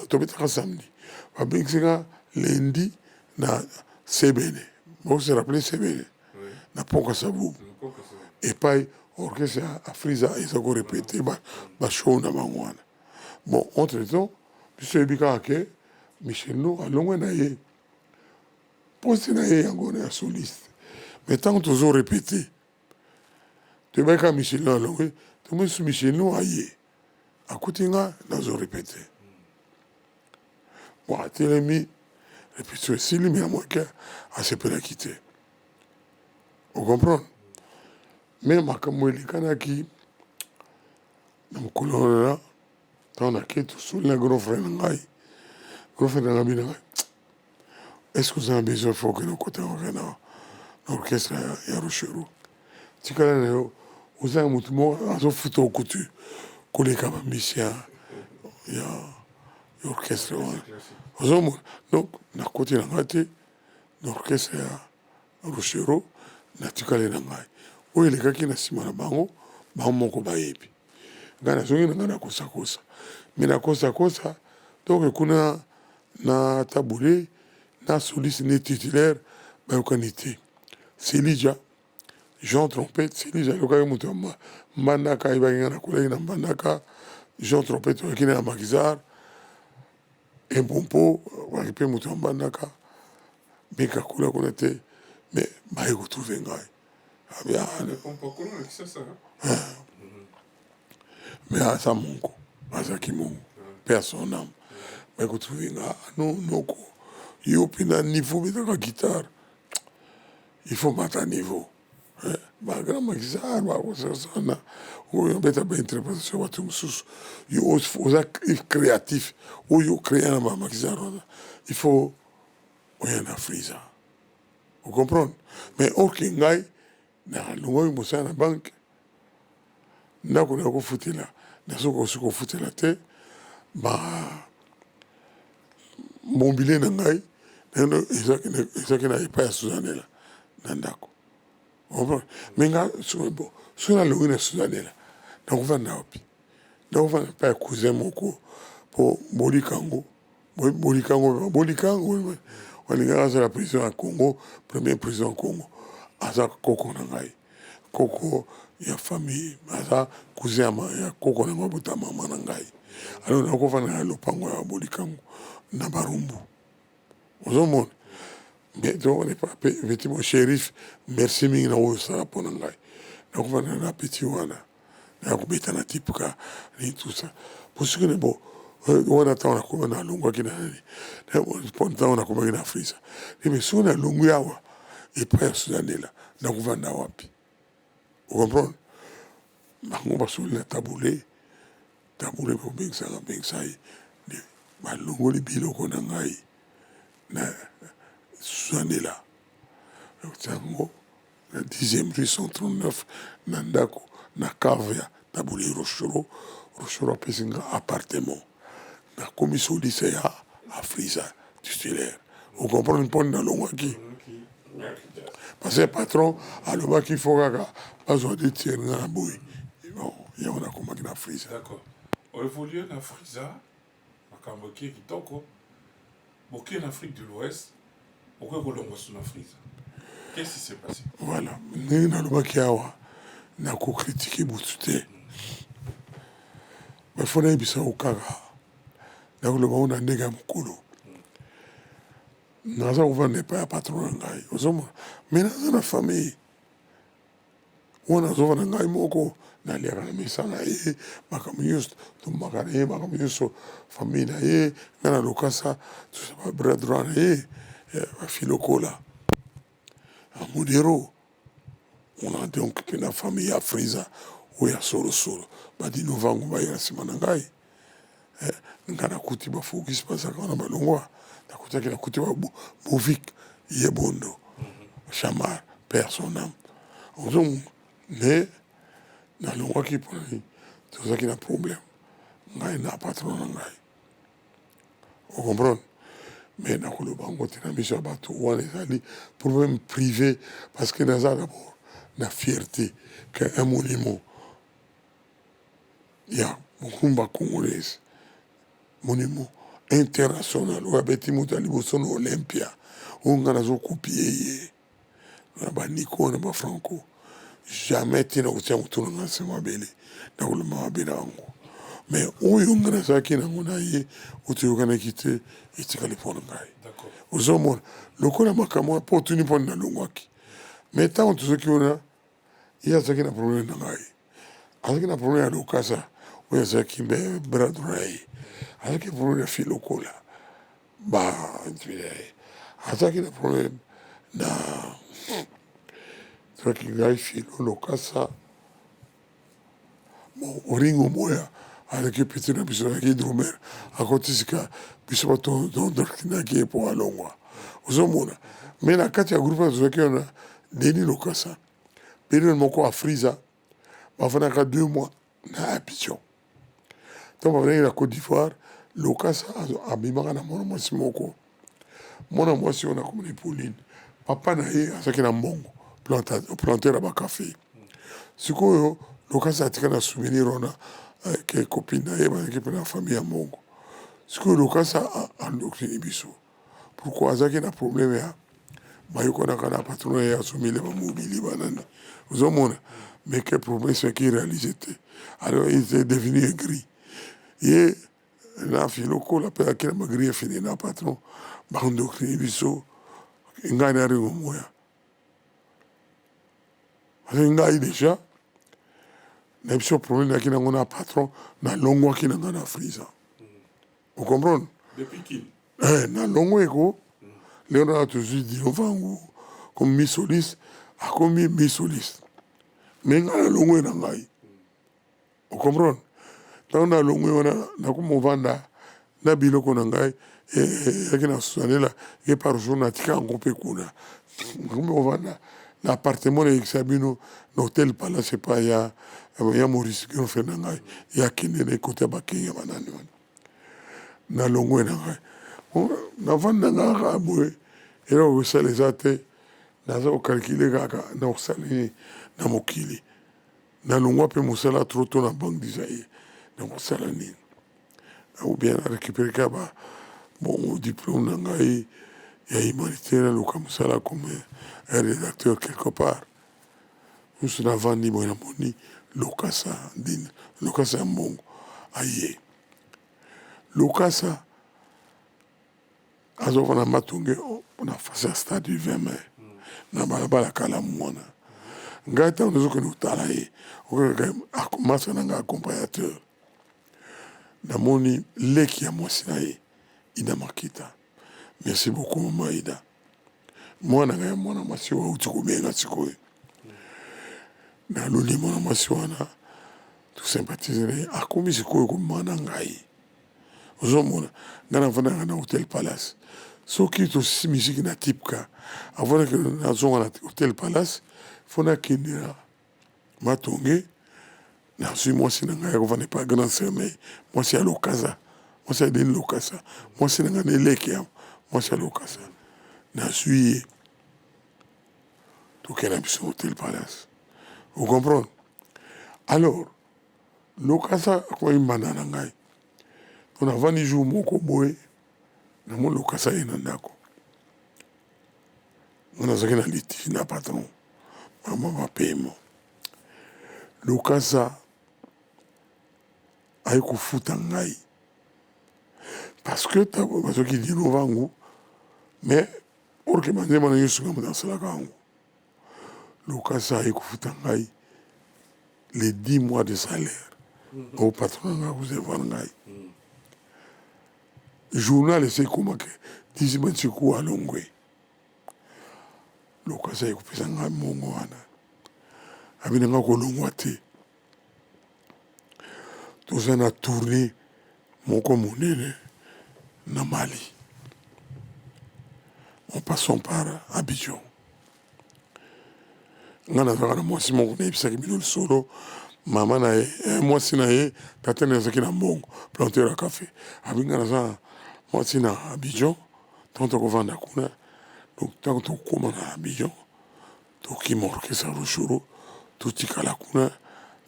tobetaka samedi babengisi nga lundi na sebene bose rappeler sebene na pont Kasavubu epai orchestre ya Afrisa eza ko répéter ba, ba show na bango wana. Bon, entre temps biso yebi kaka ke Michel No alongwe na ye poste na ye yango wana ya soliste, mais ntango tozo répéter toyebaki kaka Michel No alongwe, tomoni su Michel No aye akuti nga nazo répéter. Bon, atelemi répétition esili, mais amoke asepelaki te, o comprendre? Mais makambo elekanaki na mokolo wana, ntango nake tosoli na grand frère na ngai, grand frère na ngai abi na ngai, est ce que oza na besoin faut okende okota kaka na orchestre ya Rochereau? Tikala na yo, oza na motu moko azofuta okutu koleka bambisi ya orchestre wana, ozomona. Donc nakoti na ngai te na orchestre ya Rochereau, natikali na ngai. Oyo elekaki na nsima na bango, bango moko bayebi. Ngai nazongi na ngai na kosakosa, me na kosakosa donc kuna na Tabu Ley na soliste ne titulaire bayokani te. Selija Jean Trompette, Selija ayokaki moto ya Mbandaka, ayebaki ngai nakolaki na Mbandaka. Jean Trompette oyaki na ya Makizar, Mpompo oyaki mpe moto ya Mbandaka, Beka kuna kuna te, mais baye kotrouve ngai. Mais aza mongo, azalaki mongo mpe ya son âme. Baye kotrouve nga, no noko, yo mpe na niveau obetaka guitare, il faut mata niveau. Ba grand maquisard bakosana oyo obeta ba interpretation ya bato mosusu, yo oza créatif, oyo ocréa na ba maquisard wana, il faut oya na Afrisa, o comprendre? Mais ok, ngai nalongwaki mosala na banque, ndako na kofutela nazokoki kofutela te, ba mobile na ngai ezalaki na epai ya Suzanela na ndako. Me nga bon, soki nalongwi na Suzanela nakofanda wapi? Nakofanda epai ya cousin moko po bolikango bolikango bolikango walingaka azala président ya Congo, premier président ya Congo, aza koko na ngai, koko ya famille, aza cousin ya koko na ngai, abota mama na ngai. Alors nakofanda na lopango ya bolikango na Barumbu, ozomona. Mais donc petit mon shérif, merci mingi na oyo osala mpo na ngai. Nakofanda na petit wana, nakobeta na tipka ni tout ça, po soki na bo wana ntango nakoma nalongwaki na nani, mpo ntango nakomaki na Afrisa, mais soki nalongwi awa epai ya Suzanela, nakovanda wapi? Ocomprendre? Bango basoli na Tabu Ley, Tabu Ley kobengisaka bengisa ye, balongoli biloko na ngai na Suzanela, yango na 10e rue 139 na ndako na cave ya Tabu Ley Rochereau. Rochereau apesi nga appartement, nakomi soliste ya Afrisa titulaire, ocomprendre? Mpo nalongwaki parce que patron alobaki faut kaka bazwa deux tiers, nga na boye. Bon, yango nakomaki na Afrisa. D'accord, oévolue na Afrisa, makambo ekie kitoko, bokie na Afrique de l'Ouest, okoki kolongwa so na Afrisa, qu'est-ce qui s'est passé? Voilà, ndenge nalobaki awa, nakocritiquer butu te. Mais faut nayebisa yo kaka, nakoloba ngo na ndenge ya mokolo. Naza kovanda epai ya patron na ngai, ozomona, mais naza na famille wana, azovanda ngai moko, naliaka na mesa na ye, makambo nyonso tombaka na ye, makambo nyonso famille na ye, ngai na Lokasa toza ba bras droit na ye, bafilokola amodero. On a donc mpe na famille ya Friza oyo ya solosolo, badino vango baye na nsima na ngai. Ngai nakuti bafokisi bazalaka wana balongwa, nakutaki nakuti bovik yebondo chamar père son âme ozomona. Mais nalongwaki mpona nini? Tozalaki na problème ngai na patron na ngai, ocomprendre? Mais nakoloba yango te na miso ya bato, wana ezali problème privé, parce que naza d'abord na fierté que un monument ya rumba congolaise, monument international oyo abeti moto ya liboso na Olympia, oyo ngai nazokopie ye na baniko na bafranco, jamais ntina kotia motu na ngai nse mabele, nakoloba mabe na yango. Mais oyo ngai nazalaki nango na ye, oyo toyokanaki te, etikali mpo na ngai. Ozomona lokola makambo mpo otuni mpo nalongwaki. Mais ntango tozoki wana, ye azalaki na problème na ngai, azalaki na problème ya Lokasa oyo azalaki bras droit na ye, azalaki problème ya Filokola ba ye, azalaki na problème na azalaki ngai Filo Lokasa. Bon, Oringo Moya azalaki petit na biso, azalaki drummer, akoti sika biso bato tondakindaki ye mpo alongwa. Ozomona, mais na kati ya groupe tozalaki wana Denis Lokasa, periode moko Afriza bafandaka 2 mois na Abidjan. Ntango bafandaki na Côte d'Ivoire, Lokasa abimaka na mwana mwasi moko. Mwana mwasi oyo nakomona Pauline, papa na ye azalaki na mbongo, planteur ya bakafe. Sikoyo Lokasa atika na souvenir wana ke copine na ye bazalaki mpe na famille ya mbongo. Sikoyo Lokasa andokini biso. Pourquoi? Azalaki na problème ya bayokanaka na patron na ye, asomeli bamobili banani, ozomona, mais que promesse yaki réalisé te. Alors il était devenu aigri, ye na Filokola mpe akela magri efini na patron, bandokini biso ngai na Ringo Moya. Parce ngai déjà na biso problème nayaki nango na patron, nalongwaki na ngai na Frisa, ocomprendre? Depuis? Nalongwe eko lelo na tozwi Dino Vangu comme mi-soliste, akomi mi-soliste, mais ngai nalongwe na ngai, ocomprendre? Ntango nalongwe wana, nakomi movanda na biloko na ngai eyaki na Susanela ye par jour, natika yango mpe kuna. Nakomi kovanda na appartement nayekisa bino na Hotel Palace epai ya Maurice, grand frère na ngai, ye akende na ekota ya bakenya banani wana. Nalongwe na ngai, navandi na ngai kaka boye, eloko kosala eza te. Naza kocalculer kaka na kosala nini na mokili. Nalongwa mpe mosala trop tôt na Banque du Zaïre, nakosala nini? Ou bien na récupérer kaka ba bon diplôme na ngai ya humanité, naluka mosala comme un rédacteur quelque part. Nyonso navandi boye, namoni Lokasa, ndini Lokasa ya mbongo aye. Lokasa azovanda Matonge na face ya stade du 20 mai, na balabala Kalamu wana. Ngai ntango nazokende kotala ye, masa na ngai accompagnateur, namoni leki ya mwasi na ye, Ida Makita. Merci beaucoup, mama Ida. Mwana ngai ya mwana mwasi oyo auti kobenga sikoyo, naluli mwana mwasi wana, tosympathiser na ye, akomi sikoyo komema na ngai. Ozomona, ngai navandaka na Hotel Palace. Soki tosisi misiki na Tipka, avant nazonga na Hotel Palace, faut nakende na Matonge. Nazwi mwasi na ngai akovanda epai grand sœur na ye, mwasi ya Lokasa, mwasi ya Deni Lokasa, mwasi na ngai na eleki ya mwasi ya Lokasa. Nazwi ye, tokende na biso Hotel Palace, ocomprendre? Alors Lokasa akomaki mbanda na ngai. To navandi jour moko boye, namoni Lokasa ye na ndako. Nga nazalaki na litige na patron, mama bapaiement. Lokasa. Aye kofuta ngai parce que ntango bazwaki Dino Vangu, mais or que banzembo na nyonso ngai moto asalaka yango. Lokasa aye kofuta ngai les 10 mois de salaire oyo patron na ngai akozevoir ngai. Journal esi ekomaki Dizzy Mandjeku alongwe. Lokasa aye kopesa ngai mbongo wana, abi na ngai kolongwa te, toza na tournée moko monene na Mali, en passant par Abidjan. Nga nazalaka na mwasi moko, nayebisaki bino lisolo, mama na ye, mwasi na ye, tata na ye azalaki na mbongo, planteur ya cafe. Abi nga naza mwasi na Abidjan, ntango tokovanda kuna, donc ntango tokokoma na Abidjan, tokima orchestre ya Rochereau, totikala kuna,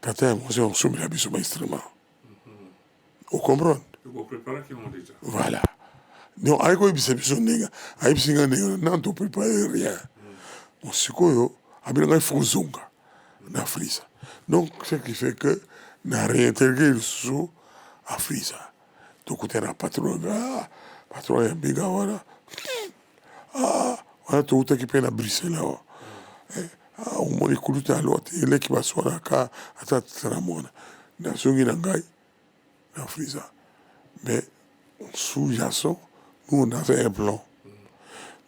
tata ya mwasi akosombela biso ba instrument. Ocomprendre? Voilà. Donc aye koyebisa biso ndenge ayebisi ngai ndenge nanu to prepare rien. Bon, sikoyo abi na ngai faut ozonga na Afrisa. Donc ce qui fait que na réintégrer lisusu Afrisa. Tokutana na patron, ah, patron ya mbinga wana, ah, wana toutaki mpe na Bruxelles awa, eh, ah, omoni kuluta ya lwa te, eleki baswanaka ata tata na mwana. Nazongi na ngai na Afrisa, mais sous-jacent, nous on avait un plan.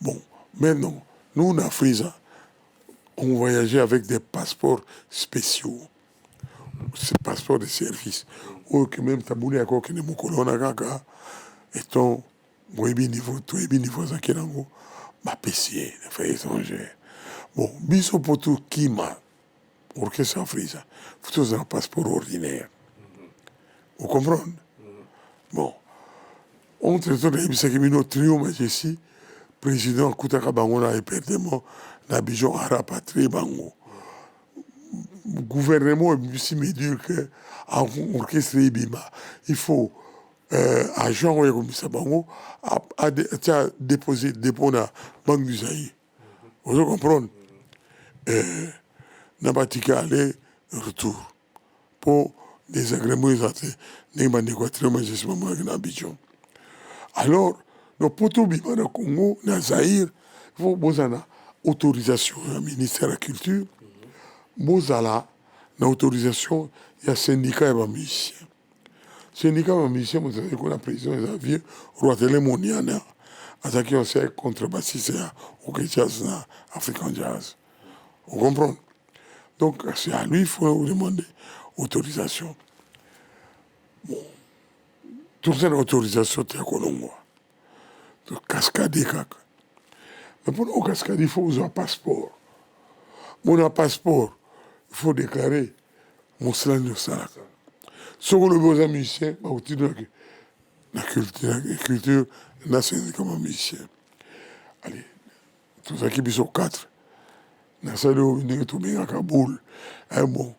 Bon, maintenant, nous na Afrisa, on voyageait avec des passeports spéciaux, passeport de service oyo que même Tabu Ley akokende mokolo wana kaka etant boyebi niveau, toyebi niveau azalaki nango, bapesi ye affaires étrangères. Bon, biso mpo tokima orchestre Afrisa, faut tozala passeport ordinaire, ocomprendre? Bon, entre temps nayebisaki bino Trio Majesty, président akutaka bango na épertement na Abidjan, arapatrie bango. Gouvernement ebimisi mesure que orchestre ebima, il faut agent oyo ekomisa bango atia déposé dépôt na Banque du Zaïre, ozo comprendre, na batika aller retour mpo désagrément eza te ndenge bandeko ya Trio Majesty bamonaki na Abidjan. Alors donc mpo tobima na Congo, na Zaïre, faut bozala na autorisation ya ministère ya culture, bozala na autorisation ya syndicat ya bamusicien. Syndicat ya bamusicien, moto azali kuna président eza vieux Roitele Moniana, azalaki ancien contrebassiste ya OK Jazz na African Jazz, vous comprendre? Donc c'est à lui il faut demander autorisation. Bon, tozala autorisation te ya kolongwa, cascade kaka. Mais mpona ocascade, il faut ozwa passeport. Mpona passeport, il faut déclarer mosala nini osalaka. Soki olobi oza musicien, bakotindaki na culture na syndicat ba musicien. Allez, tozalaki biso 4, nasali oyo ndenge tobengaka boule. Bon,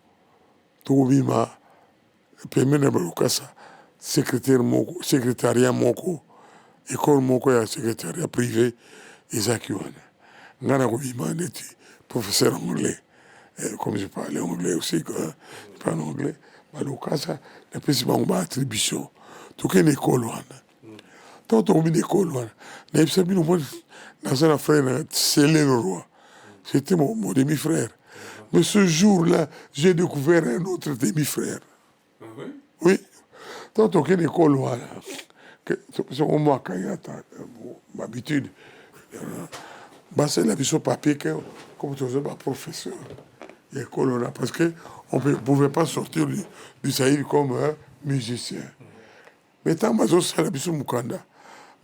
tokobima pembeni na balokasa secrétaire moko, secrétariat moko, école moko ya secrétariat privé ezalaki wana. Ngai nakobima neti professeur anglais, comme je parle anglais aussi, que je parle anglais. Balokasa napesi bango baattribution, tokende ekole wana. Ntango tokomi na ekole wana, nayebisa bino, moi naza na frère na Sele le Roi, c'était mon demi-frère, mais ce jour-là j'ai découvert un autre demi-frère. Ah oui? Oui, ntango tokende ekole wana, soko mwa akangi ata habitude, basalela biso papier que comme toza baprofesseur ya ekole wana, parce que on ne pouvait pas sortir du Zaïre comme un musicien. Mais ntango bazosala biso mokanda,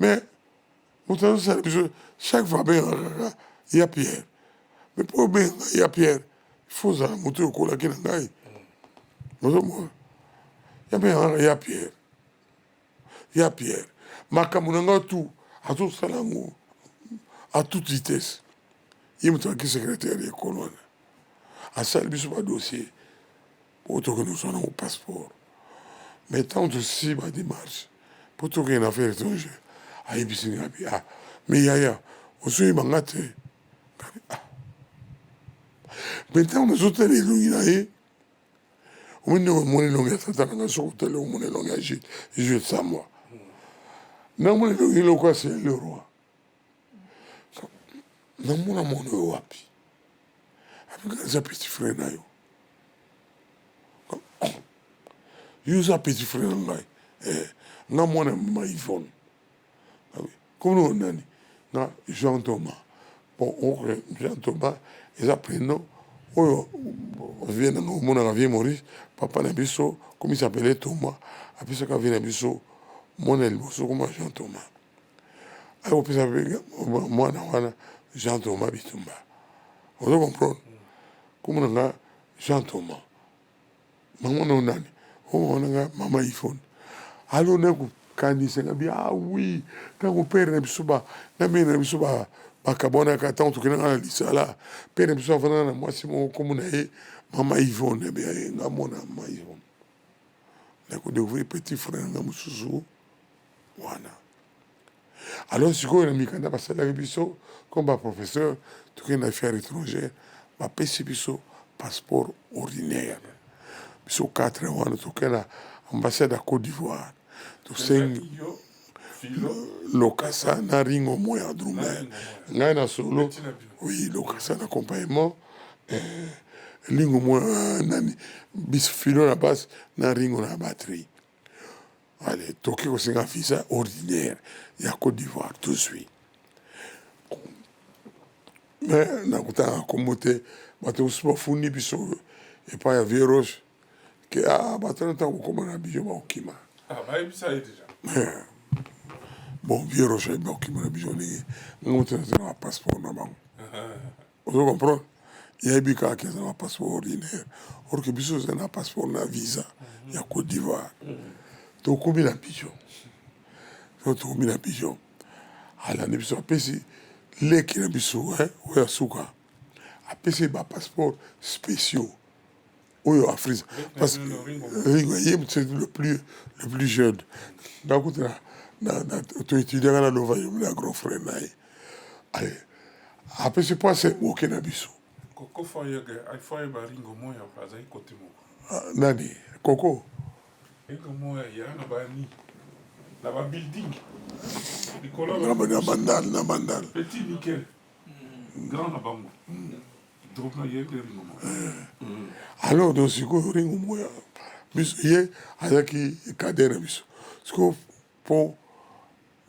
mais moto azosala biso, chaque fois abengaka kaka ya Pierre. Mais mpo obenga ya Pierre, il faut ozala moto oyo okolaki na ngai, ozomona ya bengaka ya Pierre, ya Pierre. Makambo na ngai tu azosala yango à toute vitesse. Ye moto azalaki secrétaire ya ekolo wana, asali biso badossier po tokende kozwa nango passeport. Mais ntango tosisi badémarche mpo tokende na affaire étrangère, ayebisi ngai bi: "Ah, mais yaya, ozoyeba nga te." Ah, mais ntango nazotala elongi na ye, Omoni ndenge omoni elongi ya tata na ngai, soki otali omoni elongi ya Jules, Jules Sambwa. Namoni elongi lokola c'est le roi. Namona mwana oyo wapi? Abika eza petit frère na yo. Oh, yo oza petit frère na ngai. Eh, nga mwana ya mama Yvonne. Ah Kombo nani? Nga Jean Thomas. Bon, ok, Jean Thomas eza prénom oyo vie na nga omonaka vie Maurice, papa na biso comme il s'appelait Thomas, apesaka vie na biso mwana ya liboso kombo Jean Thomas. Akopesa mpe mwana wana Jean Thomas Bitumba. Ozo comprendre? Kombo na nga Jean Thomas. Mama na yo nani? Oh mama na nga mama Yvonne. Alors naye kokanisa nga bi ah oui tango père na biso ba na mère na biso ba bakabwanaka tango tokendaka na lisala père na biso afandaka na mwasi moko kombo na ye mama Yvonne eh bien nga mwana mama Yvonne. Naye ko decouvrir petit frère na nga mosusu wana. Alors sikoyo na mikanda basalelaki biso comme ba professeur tokende na affaire étrangère bapesi biso passeport ordinaire biso 4 wana tokende na ambassade ya Côte d'Ivoire tosengi lokasa na ringo moya drummer ngai na solo oui lokasa na accompagnement eh, lingo moya nani biso filo na basse na ringo na batterie. Allez, toke kosenga visa ordinaire ya Cote d'Ivoire tozwi. Mais nakotanga kombo te, bato mosusu bafundi biso epai ya Vieux Roche ke ah, bato wana ntango kokoma na Abidjan bakokima. Ah, bayebisa ye deja. Eh, bon, Vieux Roche ayebi bakokima na Abidjan ndenge nga moto naza na passeport na bango. Ozo comprendre? Ye ayebi kaka ke aza na passeport ordinaire or que biso toza na passeport na visa ya Cote d'Ivoire. Tokomi na Abidjan, so tokomi na Abidjan, alandi biso apesi leki na biso oyo ya suka apesi ba passeport spéciaux oyo Afrisa parce que Ringo ye c'est le plus jeune nga kutu na toétudiaka na Lova na grand frère na ye. Allez, apesi mpo asemoke na biso. Koko fo ayeba Ringo Moya azali kote moko. Ah, nani Koko? Ringo Moya ya na bani na babuilding likolo. Na Bandal, na Bandal. Petit nickel grand na bango drop na ye nde Ringo Moya. Alors donc sikoyo Ringo Moya biso ye azalaki cadet na biso. Sikoyo mpo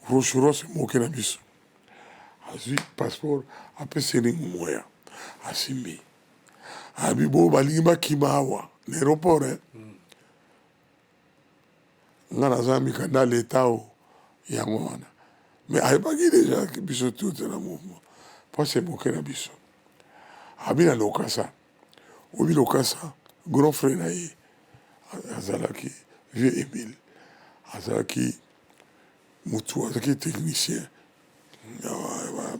Rocheros moke na biso azwi passeport apesi Ringo Moya asimbi abi bo balingi bakima awa na aéroport eh? Nga naza mikanda leta o yango wana, mais ayebaki déjà biso tote na mouvement mpo asemoke na biso. Abi na Lokasa, obi Lokasa grand frère na ye azalaki vieux Emile, azalaki motu azalaki technicien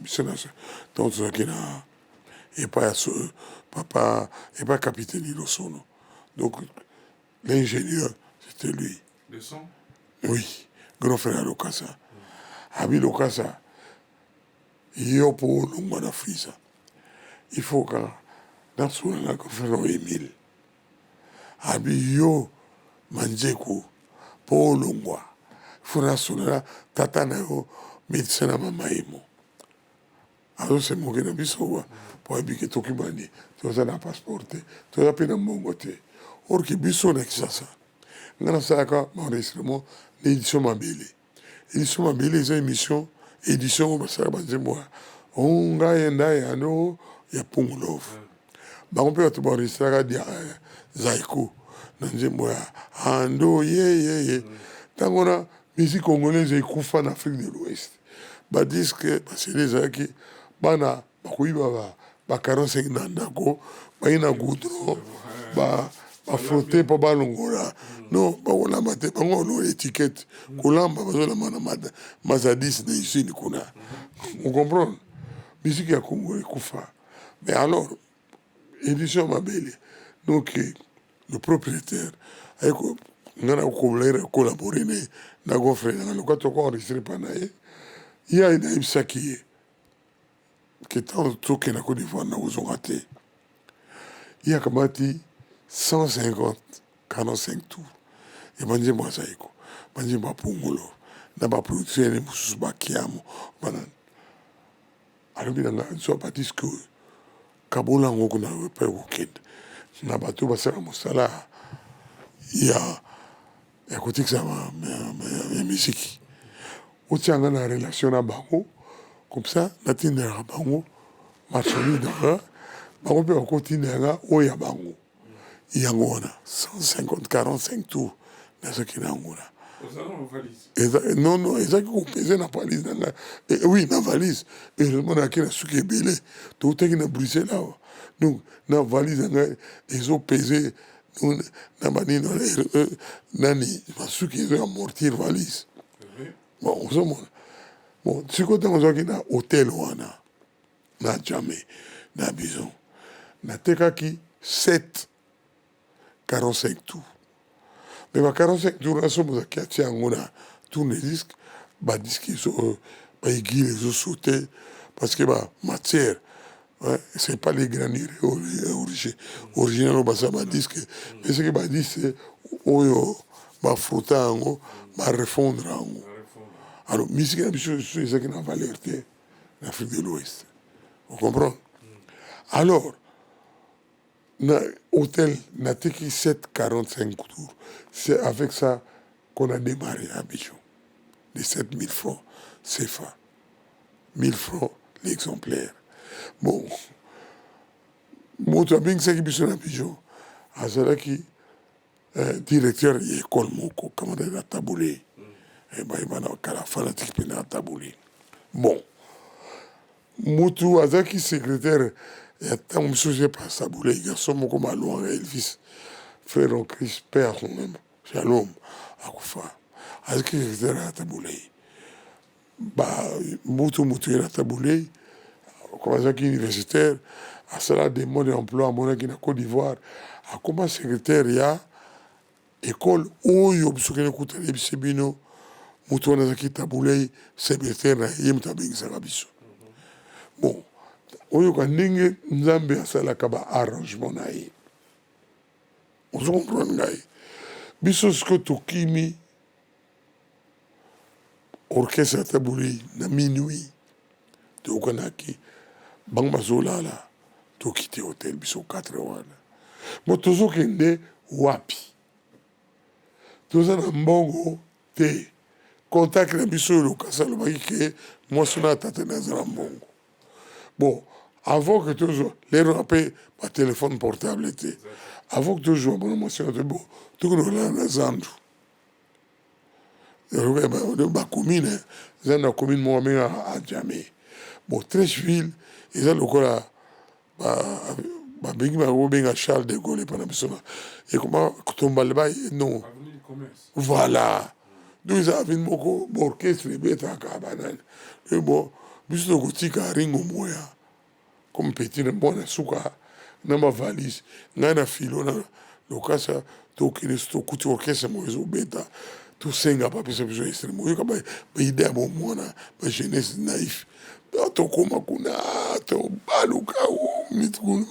biso na donc tozalaki na epai ya papa, epai capitaine Ilosono. Donc l'ingénieur, c'était lui. Le son. Oui, grand frère ya Lokasa. Abi Lokasa, yo mpo olongwa na Frisa, il faut kaka nasola na grand frère Emile. Abi yo Manzeku, mpo olongwa, il faut nasola na tata na yo médecin na mama Yemo. Azosemoke na biso wa po ayebi ke tokimani toza na passeport te, toza mpe na mbongo te. Or ke biso na Kinshasa, nga nasalaka enregistrement na Édition Mabele. Édition Mabele eza émission édition oyo basalaka banzembo ya ngai nda yano ya Pungu Love. Bango mpe bato baenregistraka Zaiko na nzembo ya ando yeyeye. Ntango wana musique congolaise ekufa na Afrique de l'Ouest, badisques baCD ezalaki bana bakoyiba ba 45 na ndako, bayi na goudron bafrotte mpo balongola. Non, bakolamba te, bango balongola étiquette, kolamba bazolamba na Mazadis na usine kuna. Ocomprendre, musique ya Congo ekufa. Mais alors Édition Mabele, donc le propriétaire aye nga na collaborer na ye na grand frère nanga loka toko enregistre pa na ye. Ye aye nayebisaki ye ke ntango tokenda Côte d'Ivoire na kozonga te. Ye akamati 150. 45 tours ya banzembo ya Zaiko, banzembo ya Pongolo na ba producteur ne mosusu ba Kiamo banani. Alobi na ngai, zwa ba disque oyo, kabola yango kuna epai okokende na bato oyo basalaka mosala ya ya kotekisa ya miziki, otia nga na relation na bango comme ça natindelaka bango marchandise na nga, bango mpe bakotindela nga oyo ya bango. Yango wana 150 45 tours nazalaki na yango na eza non non ezalaki kopese na valise na ngai eh, oui na valise. Heureusement nayaki na suki ebele, toutaki na Bruxelles awa, donc na valise na ngai ezopese na banini eh, nani basuki ezo amortir valise. Bon, ozomona, bon, sikoyo ntango ozwaki na hotel wana na Djame na Bison, natekaki 7 45 tours, mais ba 45 tours na somo ozalaki atia yango na tourne disque, ba disque ezo ba aiguille ezo sauter parce que ba matière, c'est pas les granulés original oyo basala ba disque, mais soki ba disque oyo ba frotta yango, ba refondre yango. Alors musique na biso ezalaki na valeur te na Afrique de l'Ouest, vous comprendre. Alors na hôtel nateki 7,45 tours, c'est avec ça qu'on a démarré à Abidjan, de 7000 francs CFA, 1000 francs l'exemplaire. Bon, moto abengisaki biso na Abidjan azalaki directeur ya école moko, camarade ya Tabu Ley, bayebana kala, fanatique mpe na Tabu Ley. Bon, mutu azalaki secrétaire ya ntango mosusu epa Tabu Ley, garçon moko Malwanga Elvis, frère en Christ, père même Shalom, akufa, azalaki secrétaire ya Tabu Ley. Ba mutu ye na Tabu Ley, comme azalaki universitaire, asala demande d'emploi, amonaki na Côte d'Ivoire, akoma secrétaire ya école oyo biso kende kuta. Nayebisi bino, moto wana azalaki Tabu Ley secrétaire na ye, moto abengisaka biso. Bon, oyoka ndenge Nzambe asalaka ba arrangement na ye, ozo comprendre ngai. Biso sikoyo tokimi orchestre ya Tabu Ley na minuit, toyokanaki, bango bazolala, tokite hotel biso 4 wana. Bo tozokende wapi? Toza na mbongo te. Contact na biso oyo Lokasa alobaki ke mwasi na tata na aza na mbongo. Bon, avant que tozwa lero mpe batelefone portable te, avant que tozwa mwana mwasi na te, bon, tokende kolala na zandu, bacommune eza na commune moko abengaka Adjame. Bon, Treichville eza lokola babengi, bakobenga Charles de Gaulle epa na biso na ekoma tombale ba non, voilà. Donc eza avenue moko baorchestre ebetaka banani. Bon, biso tokotika Ringo Moya comme petit na mwana suka na bavalise, ngai na filo na Lokasa, tokende, tokuti orchestre moko ezobeta, tosenga bapesa biso instrument. Oyoka baidée ya bomwana, bajeunesse naïf. Tokóma kuna, tobaluka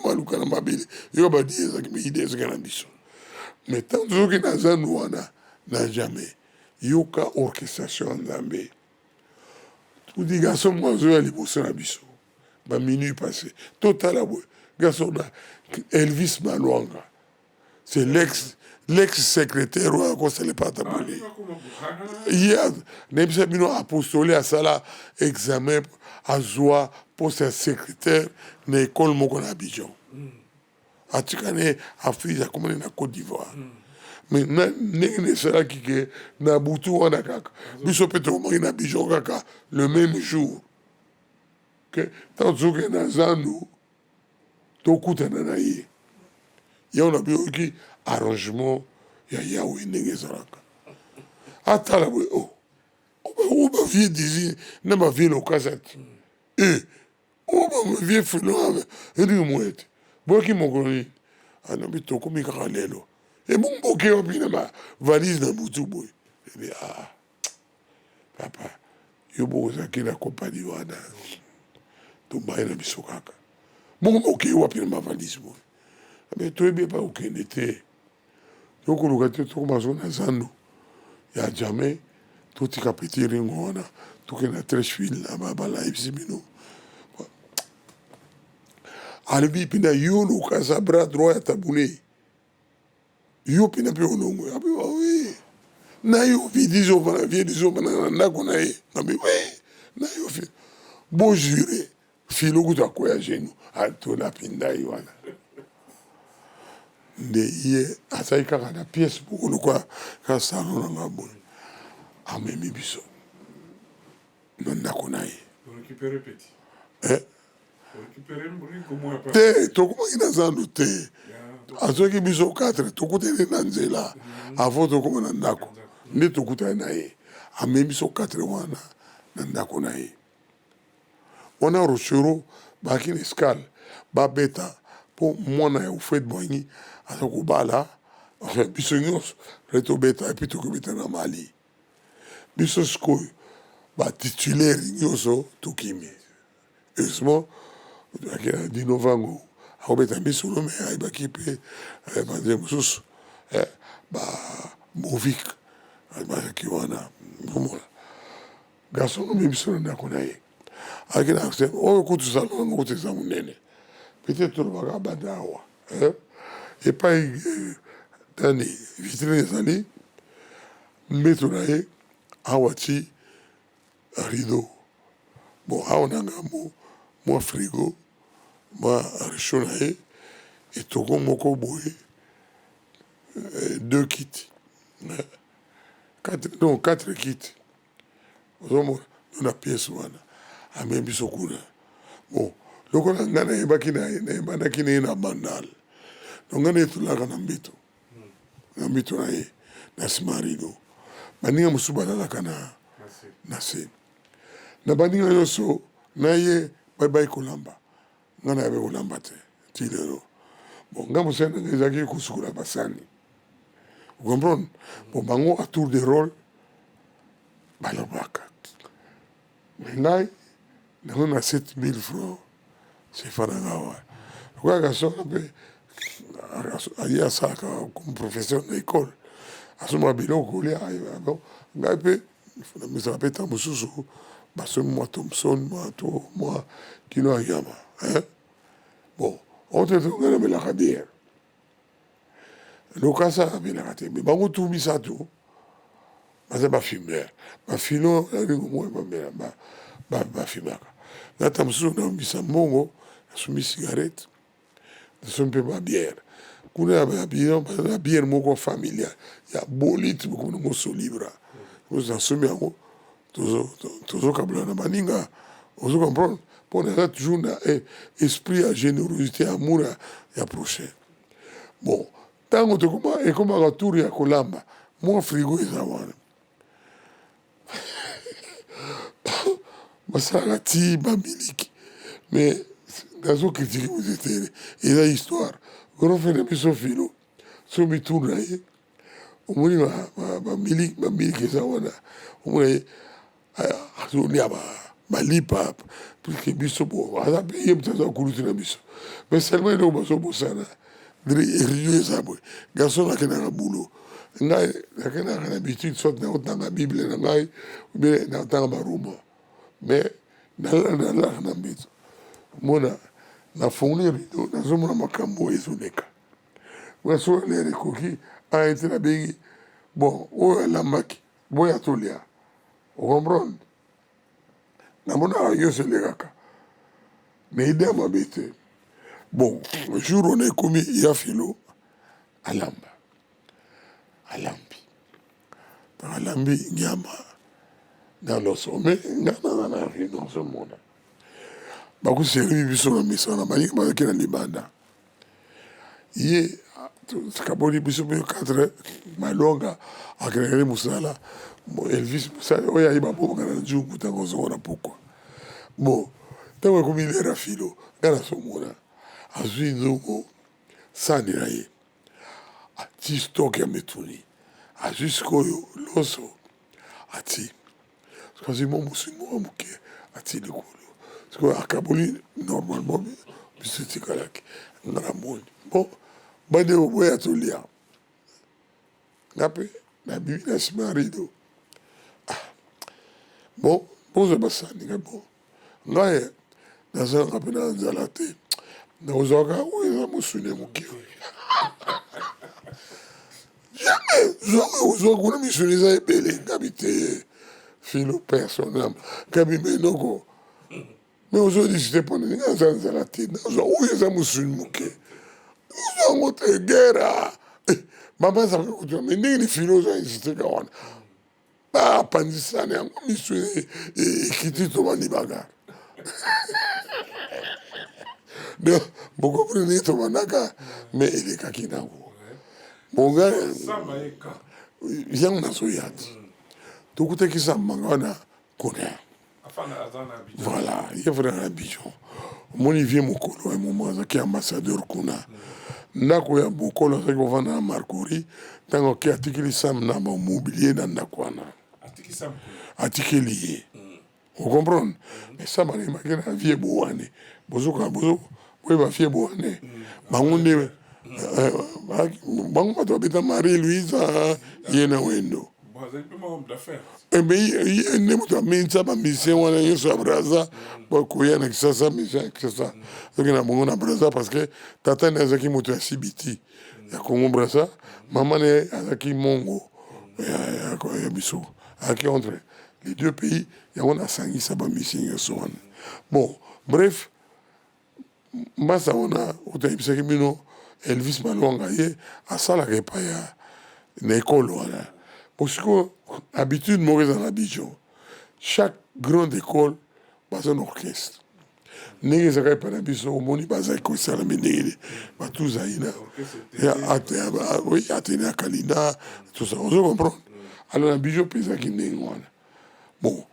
maluka na mabele, yoka badi ezalaki baidée ezalaki na biso. Mais ntango tozokende na zandu wana na jamais, yoka orchestration ya Nzambe, kuti garçon moko azoya liboso na biso, baminuit passé, totala boye, garçon na Elvis Malwanga, c'est l'ex secrétaire oyo akosala epa Tabu Ley. Ye nayebisa bino, apostole, asala examen, azwa poste ya secrétaire na école moko na Abidjan. Atika ne Afrique, akomani na Côte d'Ivoire. Mais ndenge na esalaki ke na butu wana kaka biso mpe tokomaki na Abidjan kaka le même jour, ke ntango tozokende na zandu, tokutana na ye. Yango na biyoki arrangement ya Yawe ndenge ezalaka. Atala boye, o oh, bavieux Dizzy na bavieux Lokasa te, e o bavieux Felo eliki moye te, boyoki mokolo nini? Alobi tokomi kaka lelo. Ebongo boke wapi na bavalise na butu boye? Ebi, ah papa, yo bokozalaki na kompani wana, tombai na biso kaka bongo, boke wapi na bavalise boye? Me toyebi epai kokende te. Tokoluka te tokoma so na zando ya jamais totika petit ringo wana tokende na Treichville na babala ayebisi bino alobi mpenza yo lokasa bras droit ya tabule yo mpena mpe olongwe abi oui na yo vidizo vana vie dizo vana na ndako na ye abi oui na yo fi bo jure filo kutu akwea genou atolapi ndai wana nde ye azali kaka na pièce moko lokola kaka salon na nga boye amemi biso na ndako na ye eh? te tokomaki na zando te azwaki biso 4 tokutani na nzela mhm. avant tokoma na ndako nde tokutani na ye amemi biso 4 wana na ndako na ye wana rochero baaki na escale babeta mpo mwana ya Houphouët Boigny aza kobala enfin biso nyonso fallait tobeta epuis tokobeta na Mali biso sikoyo ba titulaire nyonso tokimi heureusement tozalaki na Dino Vango akobeta misolo me ayebaki mpe eh, banze mosusu eh, ba Movic bazalaki wana omona Garçon amemi biso na ndako na ye ayaki na accès oyo kutu salon yango kutu eza monene peut-être tolobaka abanda awa eh? epai eh, nani vitrine ezali mbeto na ye awa ti rideau bon awa na ngambo mwa frigo mwa réchaud na ye etoko moko boye eh, deux kiti eh, quatre, non quatre kiti ozomona na pièce wana amemi biso kuna bon lokola ngai nayebaki nayebanaki na ye na bandal donc ngai nayetolaka na mbeto na mbeto na ye na nsima rido baninga mosusu balalaka na na se na baninga nyonso na ye bayebaki kolamba ngai nayebi kolamba te ti lelo bon ngai mosala na ngai ezalaki kosukola basani comprendre bon bango à tour de rôle balobaka me ngai nango na 7000 francs sefa na ngai wana lokola kasonga mpe aye asalaka comme professeur na école asomba biloko kolia ngai mpe namesaka mpe ntango mosusu basombi mwa thomson mwa to mwa kilo ya nyama bon ote ngai namelaka biere Lokasa amelaka te mais bango tout misato baza ba fumeur ba filo na lingo moko bamela ba fumaka nga ta mosusu nabimisa mbongo nasombi cigarette nasombi mpe ba bière kuna ya baza na bière moko familiale ya bolite bokomi nango solibra nasombi yango tozokabola na baninga ozo comprendre mpo naza toujours na eh, esprit ya générosité amour ya prochain bon ntango tokoma ekomaka tour ya kolamba mwa frigo eza wana basalaka ti bamiliki mais nazo kritike moto te eza histoire grand frère na biso filo so mitour na ye omoni bamiliki bamiliki eza wana omona ye azolia balipa puiske biso bo aza mpe ye moto aza kulutu na biso mais seulement eloko bazobosana rio eza boye garçon nakendaka boulot ngai nakendaka na habitude soit nakotanga bible na ngai obie nakotanga baroma mais nalalaka na mbeto mona nafongoli rideau nazomona makambo oyo ezoleka Soki lere ekoki aye te nabengi bon oyo alambaki boya tolia ocomprendre namonaka nyonso elekaka na ide ya mabe te bon jour wana ekomi ya filo alamba alambi ntango alambi nyama na loso me nga naza na rido nazomona bakoservi biso na mesa wana baninga bazalaki na libanda ye kaboli biso mpe 4 malonga akendaki mosala elvis mosala oyo aye babomaka na nzungu ntango ozonga na pokwa bon ntango ekomi lera filo ngai nazomona azwi nzungu sani na ye ati stock ya mituni azwi sikoyo loso ati azwi mwa mosuni moko moke ati likolo sikoyo akaboli normalement biso etikalaki nga na moni bon bandeko boya tolia. Nga mpe nabimi na nsima ya rideau. Ah, bon, bozwa basani nga bon. Ngai nazalaka mpe na nzala te. Nakozwaka oyo eza mosuni ya moke. Jamais zwa ozwa kuna misuni eza ebele ngabi te filo personnel ngabi menoko mais ozo discute mpo nini nga naza nzala te nazwa oyo eza mosuni moke ozwa yango te guerre eh, mama azalaka kotuna me ndenge ni filo ozo insiste ka wana bapanzisana yango miso ekiti tobandi bagare donc bokomprendre ndenge tobandaka mais elekaki nango bonga yango nazoya ti tokutaki sambanga wana kuna. Voilà, ye vra na Abidjan. Omoni vieux mokolo un moment azalaki ambassadeur kuna. Ndako ya mokolo azalaki kovanda na Marcory, ntango ake atikeli Sam na ba mobilier na ndako wana. Atikeli ye. O comprendre? Mais Sam alembaki na vieux Bowane. Bozoka bozo boyeba vieux Bowane. Bango nde eh, bango bato babeta Marie Louise ye na Wendo. Eh, mais ye nde moto aminisa ba musicien wana nyonso ya Brazza bakoya na Kisasa, musicien ya Kisasa soki na bongo na Brazza parce que tata ne azalaki moto ya CBT ya Congo Brazza, mama ne azalaki mongo ya biso, azalaki entre les deux pays, yango nasangisa ba musicien nyonso wana. Bon bref, Mbasa wana oyo toyebisaki bino Elvis Malwanga ye asalaka epai ya na ekole wana. Bon sikoyo habitude moko eza na Abidjan, chaque grande école baza na orchestre ndenge ezalaka epai na biso omoni bazalaki kosala me ndenge nini batuzaina oui atene ya kalina tout ça ozo comprendre. Alors na Abidjan mpe ezalaki ndenge wana. Bon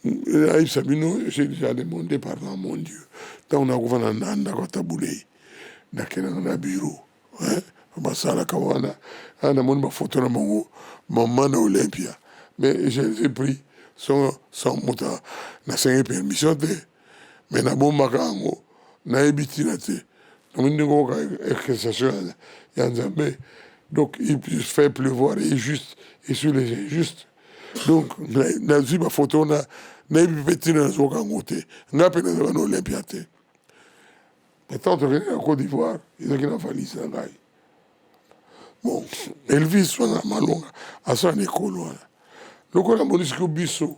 Nayebisa bino, j'ai déjà demandé pardon à mon Dieu. Ntango nakofanda na ndako ya Tabulei, nakendaka na bureau basalaka wana, ah, namoni bafoto na bango mama na Olympia, mais je les ai pris sans moto nasengi permission te, mais nabombaka yango, nayebi ntina te. Namoni ndenge oyoka expression ya Nzambe, donc il fait pleuvoir et juste et sur les injustes. Donc nazwi ba photo na nayebi mpe ntina nazwaka yango te, ngai mpe nazalaka na Olympia te. Mais ntango tokendaki na Côte d'Ivoire ezalaki na valise na ngai. Bon, Elvis wana Malonga asala na ekolo wana, lokola amoni sikoyo biso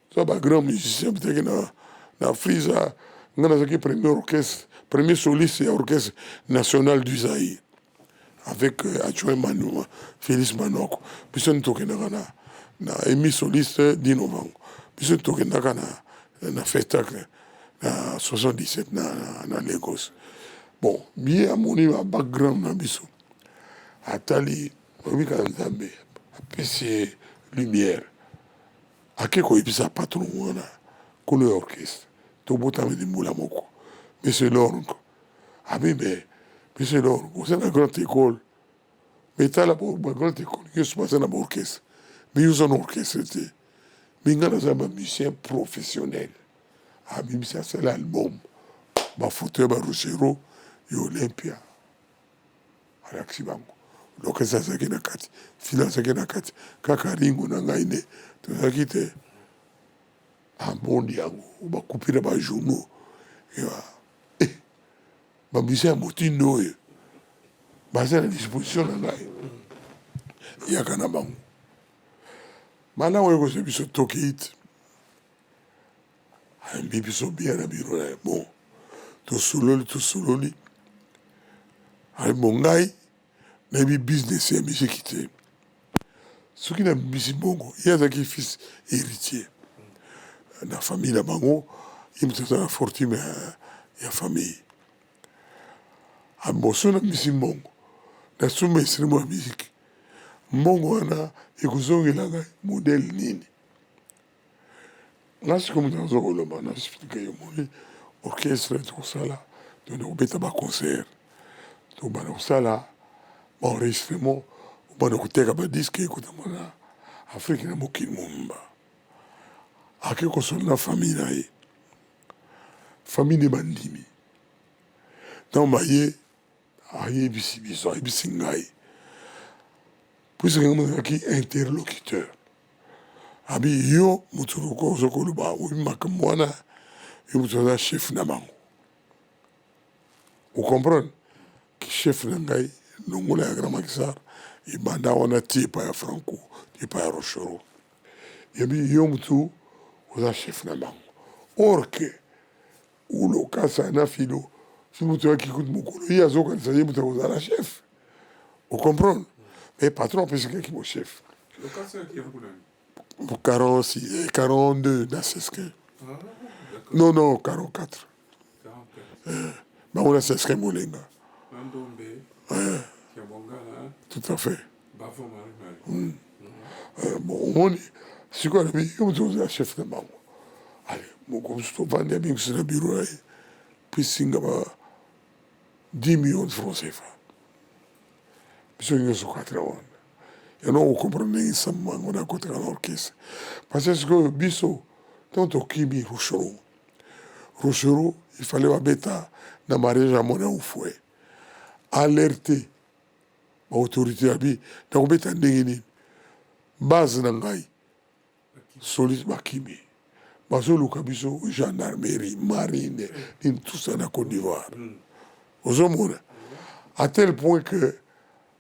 toza ba grand musicien bitaki na na Friza, ngai nazalaki premier orchestre, premier soliste ya orchestre national du Zaïre avec euh, adjoint Manu, Félix Manoko. Biso nde tokendaka na na emi soliste Dino Vango. Biso nde tokendaka na na festacle na 77 na, na, na Lagos. Bon, ye amoni ba background na biso, atali oyebi kaka Nzambe apesi ye lumière, ake koyebisa patron wana nkolo ya orchestre, tobotami mbula moko, monsieur Lornco. Abi mais monsieur Lornco, oza na grande école, mais tala ba grande école nyonso baza na ba orchestre, mais yo oza na orchestre te, mais nga naza ba musicien professionnel. Abimisi asala album ba photo ya ba Rochero ya Olympia, alakisi bango l'orchestre azalaki na kati, Fila azalaki na kati, kaka Ringo na ngai nde tozalaki te. Amoni yango bakupi na ba journaux eh, ba musiciens ya motindo oyo baza na disposition na ngai, yaka na bango. Malamu oyo kozwa biso tokei te, ayambi biso bien na biro na ye. Bon, tosololi tosololi, ayebi bon ngai nayebi business ya miziki te, soki nabimisi mbongo, ye azalaki fils héritier na famille na bango, ye moto aza na fortune ya famille. Bon, soki nabimisi mbongo nasomba instrument ya miziki, mbongo wana ekozongela ngai modèle nini? Nga sikoyo moto nazo koloba na explique yo, omoni orchestre tokosala, tokende kobeta ba concert, tobanda kosala ba enregistrement, obanda koteka ba disque ekotama na Afrique na mokili mobimba. Ake kosolola na famille na ye, famille nde bandimi. Ntango baye ayebisi biso, ayebisi ngai. Puisque nga nazalaki interlocuteur, abi yo moto loko ozo koloba oyebi makambo wana, yo moto oza chef na bango. O comprendre? Ki chef na ngai longola ya Grand Maquisard ebanda wana ti epai ya Franco, ti epai ya Rochereau. Yabi yo moto oza chef na bango. Or que Ulokasa na Fido soki moto ayaki kutu mokolo ye azokanisa ye moto akozala chef. O comprendre? Mais patron apesaki ki chef. 46, 42 na Seskin. Ah, non, non, 44. 44. Bango na Seskin Molenga. Eh. Tout à fait. Bon, omoni sikoyo alobi yo moto ozala chef na bango. Ale moko mosusu tovandi, abengisi na bureau na ye, pesinga ba 10 millions de francs CFA, biso nyonso 4 wana. Yango okomprendre ndenge sambango nakotaka na orchestre, parce que sikoyo biso ntango tokimi Rochereau, Rochereau il fallait babeta na mariage ya mwana Ufwe, alerte baautorité, abi nakobeta ndenge nini? Base na ngai soliste bakimi, bazoluka biso, gendarmerie, marine, nini, tout ça na Côte d'Ivoire. Ozomona à tel point que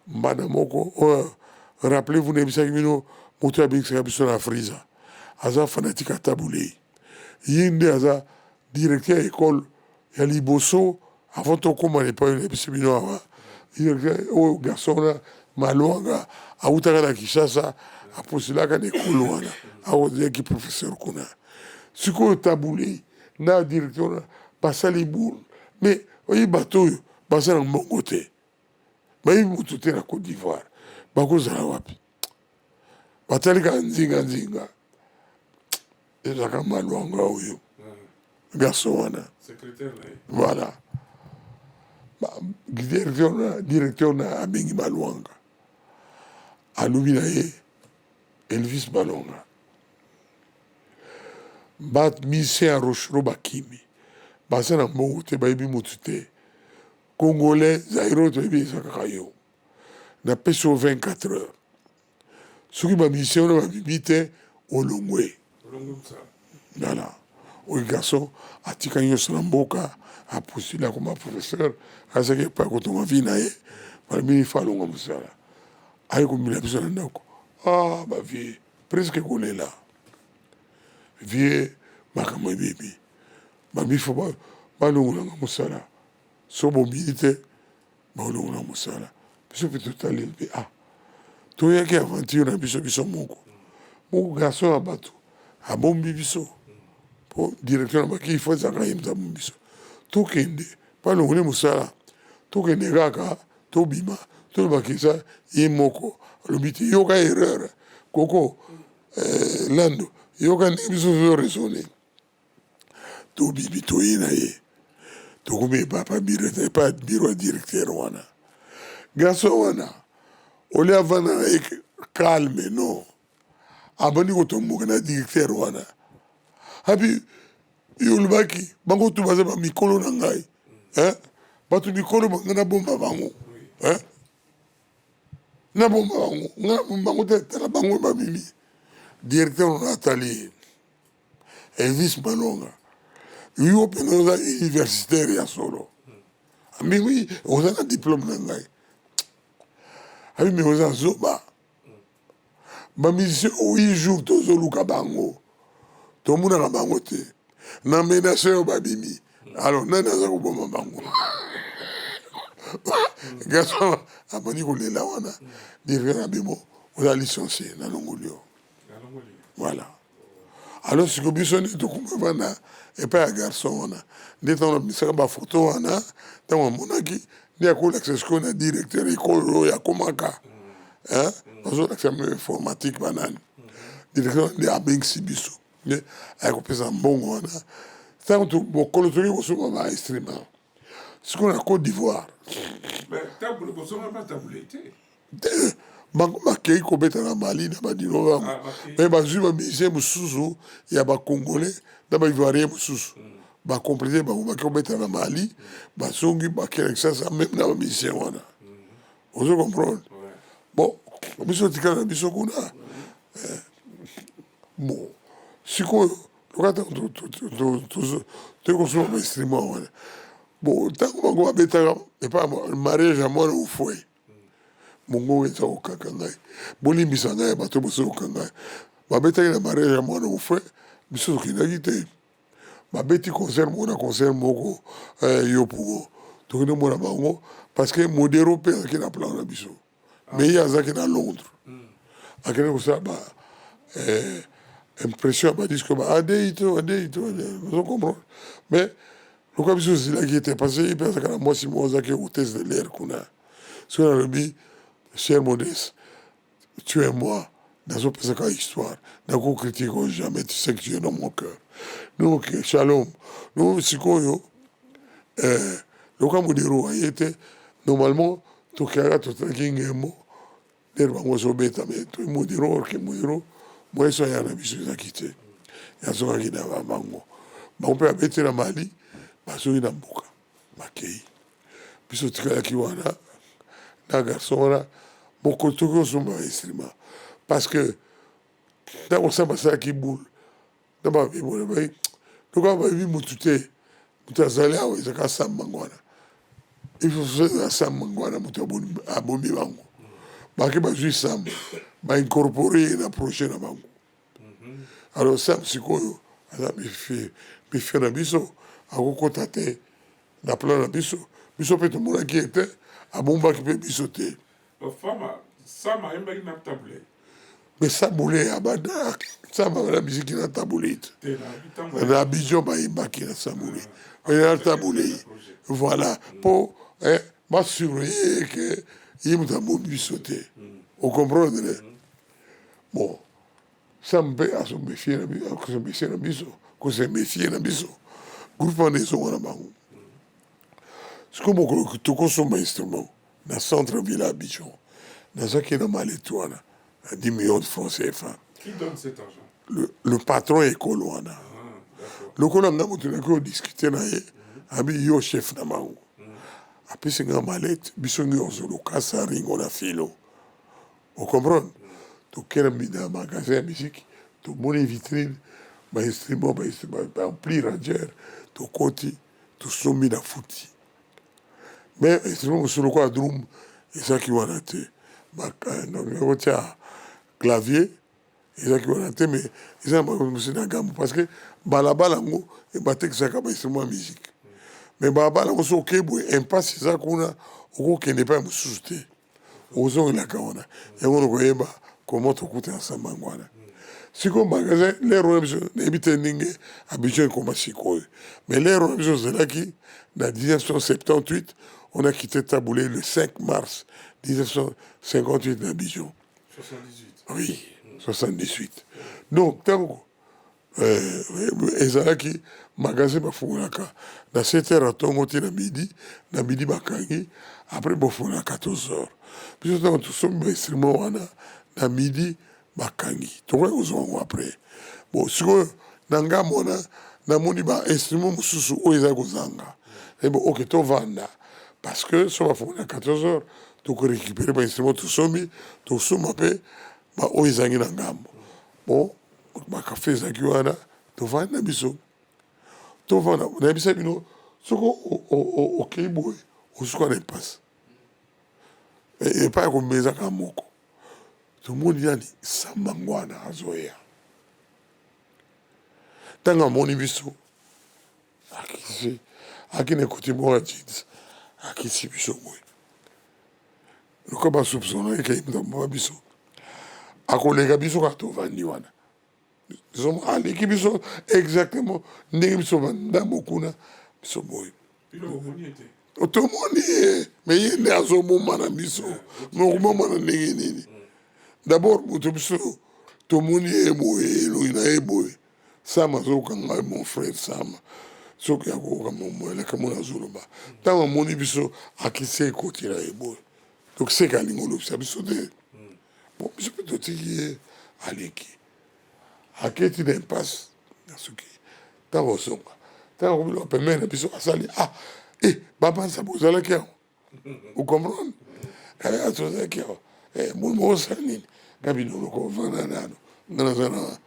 mbanda moko oyo, rappelez-vous, nayebisaki bino, moto abengisaka biso na Afrisa aza fanatique ya Tabu Ley, ye nde aza directeur ya école ya liboso avant tokóma na epai oyo nayebisi bino awa. Directeur oyo, garçon wana Malwanga, awutaka na Kinshasa, aposilaka na ekolo wana, aozalaki professeur kuna. Sikoyo Tabu Ley na directeur wana basali boule, mais oyebi bato oyo baza na mbongo te, bayebi motu te na Côte d'Ivoire, bakozala wapi? Batali kaka nzinga nzinga, ezalaka Malwanga oyo, garçon wana. Voilà, directeur na abengi Malwanga, alobi na ye: "Elvis Malwanga, bamusicien ya Rochereau bakimi, baza na mbongo te, bayebi motu te. Congolais zaïrois toyebi eza kaka yo. Napesi yo 24 heures, soki bamusicien wana babimi te, olongwe." Voilà, oyo garçon atika nyonso na mboka, apostule, akoma professeur, azalaki epai kotonga vie na ye. Balobi fa alongwa mosala, aye komela biso na ndako. Ah, bavieux presque kolela: "Vieux, makambo ebebi, bamifo balongolanga mosala, so bomini te, balongola mosala." Biso mpe totali mpe, ah, toyaki aventure na biso, biso moko moko, garçon ya bato abombi biso, mpo directeur na baki ifo ezalaka ye moto abombi biso. Tokende, balongoli mosala, tokende kaka, tobima, tolobaka eza ye moko alobi te. Yoka erreur koko, lando, yoka ndenge biso tozoraisonner. Tobimi, toye na ye, tokomi epa bureau ya directeur wana. Garçon wana olie avanda na ye calme, non, abandi kotomboka na directeur wana. Abi yo olobaki bango tu baza bamikolo na ngai, bato mikolo banga nabomba bango, nabomba bango, ngai nabomba bango te, tala bango babimi. Directeur wana atali ye: "Elvis Malonga, yo mpenza oza universitaire ya solo?" Ambi: "Oui, oza na diplôme na ngai." Abi: "Mais oza zoba, bamusicien 8 jours tozoluka bango, tomonaka bango te, na menace oyo babimi, alors nani aza koboma bango?" Garçon abandi kolela wana. Directeur abimo: "Oza licencié, nalongoli yo." Voilà, alors sikoyo biso nde tokoma vanda epai ya garçon wana. Nde ntango nabimisaka bafoto wana, ntango amonaki nde akolakisa sikoyo na directeur ekolo oyo akomaka, bazolakisa informatique banani, directeur nde abengisi biso, nde ayakopesa mbongo wana. Ntango bokolo toki kosomba bainstrument sikoyo na Côte d'Ivoire. Te, bango bakei kobeta na Mali na badino bango, me bazwi bamusicien mosusu ya bacongolais na baivoirien mosusu, bacompléter bango, bakei kobeta na Mali, bazongi, bakei na Kinshasa même na bamusicien wana. Ozo comprendre? Bon. Biso tikala na biso kuna. Eh, bon, sikoyo loka ntango toyei kosomba bainstrument wana, bon, ntango bango babetaka epa mariage ya mwana ofue, mongongo eza kokaka ngai, bolimbisa ngai, bato bozoyoka ngai. Babetaki na mariage ya mwana ofue, biso tokendaki te. Babeti concert moko na concert moko eh, yo pugo tokende mona bango, parce que Modero mpe azalaki na plan na biso, mais ye azalaki na Londres, akende kosala ba eh, impression ya badisque ba adei to adei to, ozo comprendre. Mais lokola biso ozilaki ete, parce que ye mpe azalaka na mwasi moko azalaki hôtesse de l'air kuna. Soki nalobi cher Modeste, tu es moi, nazopesaka histoire, nakocritique oyo jamais, tu sais que tu es dans mon cœur. Donc shalom. Donc sikoyo eh, lokola Modero aye te, normalement tokeyaka, totalaki ngembo ndenge bango ozobeta, mais to Modero orke Modero moyeso aya na biso ezalaki te, yazongaki na bango. Bango mpe babeti na Mali, bazongi na mboka, bakei. Biso tikalaki wana na garçon wana moko, toki osomba instrument, parce que ntango Samba asalaki boule na babibona bai, lokola bayebi mutu te, moto azali awa ezaka Samba ngwana, il faut eza Samba ngwana moto abomi bango. Bake bazwi Samba, baincorpore ye na projet na bango. Alors Sam sikoyo aza mifie na biso, akokota te na plan na biso. Biso mpe tomonaki ye te, abombaki mpe biso te. Sam ayembaki na Tabu Ley. Mais Tabu Ley abanda, Sam abanda miziki na Tabu Ley te. Na Abidjan bayembaki na Tabu Ley, na Tabu Ley, voilà, mpo basurveille ke ye moto abombi biso te, ocomprendre. Bon, Sam mpe azoméfie na biso, kose méfie na biso. Groupe wana ezonga na bango. Sikoyo mokolo tokosomba instrument na centre ville Abidjan, nazwaki na mallette wana na 10 millions de francs CFA. Qui donne cet argent? Le patron ekolo wana. Lokola nga moto naki odiscute na ye, abi yo chef na bango, apesi nga mallette. Biso nyonso lokasa ringo na filo, ocomprendre. Tokende na magasin ya musique, tomoni vitrine, bainstrument, baampli Ranger. Tokoti, tosombi na futi, mais instrument mosusu lokola drum ezalaki wana te, kotia clavier ezalaki wana te. Mais eza na makambo mosusu na gambo, parce que balabala yango batekisaka bainstrument ya musique, mais balabala yango soki okei boye, impasse eza kuna, okokende epai mosusu te, ozongelaka wana. Yango nakoyeba comment tokutana sambango wana. Sikoyo magasin lere wana, biso nayebi te ndenge Abidjan ekoma sikoyo, mais lere wana biso ozalaki na 1978, on a quitté Tabu Ley le 5 mars 1958 na Abidjan. 78. Oui, 78. Donc ntango ezalaki magasin, bafungolaka na 7 heures ya ntongo ti na midi. Na midi bakangi, après bofungola 14 heures. Biso ntango tosombi bainstrument wana na midi, bakangi, tokoki kozwa yango après. Bon, sikoyo na ngambo wana namoni bainstrument mosusu oyo eza kozanga. Bon, ok, tovanda, parce que so bafungola 14 heures, tokorécupere bainstrument tosombi, tosomba mpe baoyo ezangi na ngambo. Bon, bakafe ezalaki wana, tovandi na biso, tovanda. Nayebisa bino, soki okei boye, osuka na impasse epai ya komezaka moko. Tomoni nani? Samba ngwana azoya. Ntango amoni biso, akisi, akende koti moko ya jeans, akisi biso boye lokola basoupçonnaki ke moto amoma biso, akoleka biso kaka. Tovandi wana, aleki biso exactement ndenge biso bandambo kuna, biso boye tomoni ye, mais ye nde azoboma na biso. Nokoboma na ndenge nini? D'abord moto biso tomoni ye boye, elongi na ye boye, Sam azokanga, mon frère Sam, soki akoyoka moelaka mona azoloba. Ntango amoni biso, akisi ekoti na ye boye, donc seka alingi olobisa biso te. Bon, biso mpe totiki ye, aleki, aketi na impasse na soki. Ntango ozonga, ntango akomi pembeni na biso, asali: "Ah e, babanza bozalaki awa." Ocomprendre, tozalaki awa. Eh, boni bokosala nini? Nga bino lokovanda nano, nga naza na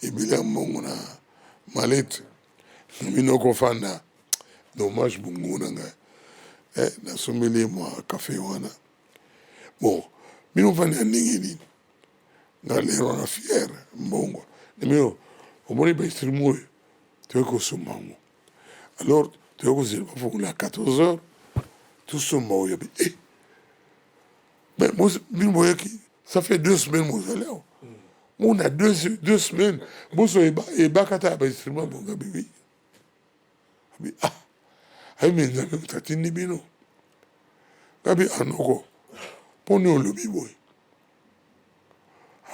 ebele ya mbongo na malete, bino kofanda. Dommage bongo na ngai. Eh, nasombeli ye mwa kafe wana. Bon, bino ofandi ya ndenge nini? Nga lero na fier mbongo. Nimeo, omoni ba instrument oyo, toyei kosomba yango. Alors, toyei kozela bafongola 14 heures, tosomba oyo. Eh, mais bino boyaki, ça fait 2 semaines bozali awa. Mona 2 semaines, boso ebakata ya ba instrument bonga bibi. Abi ah, ayi me Nzambe moto atindi bino. Ngabi anoko, mpo nini olobi boye?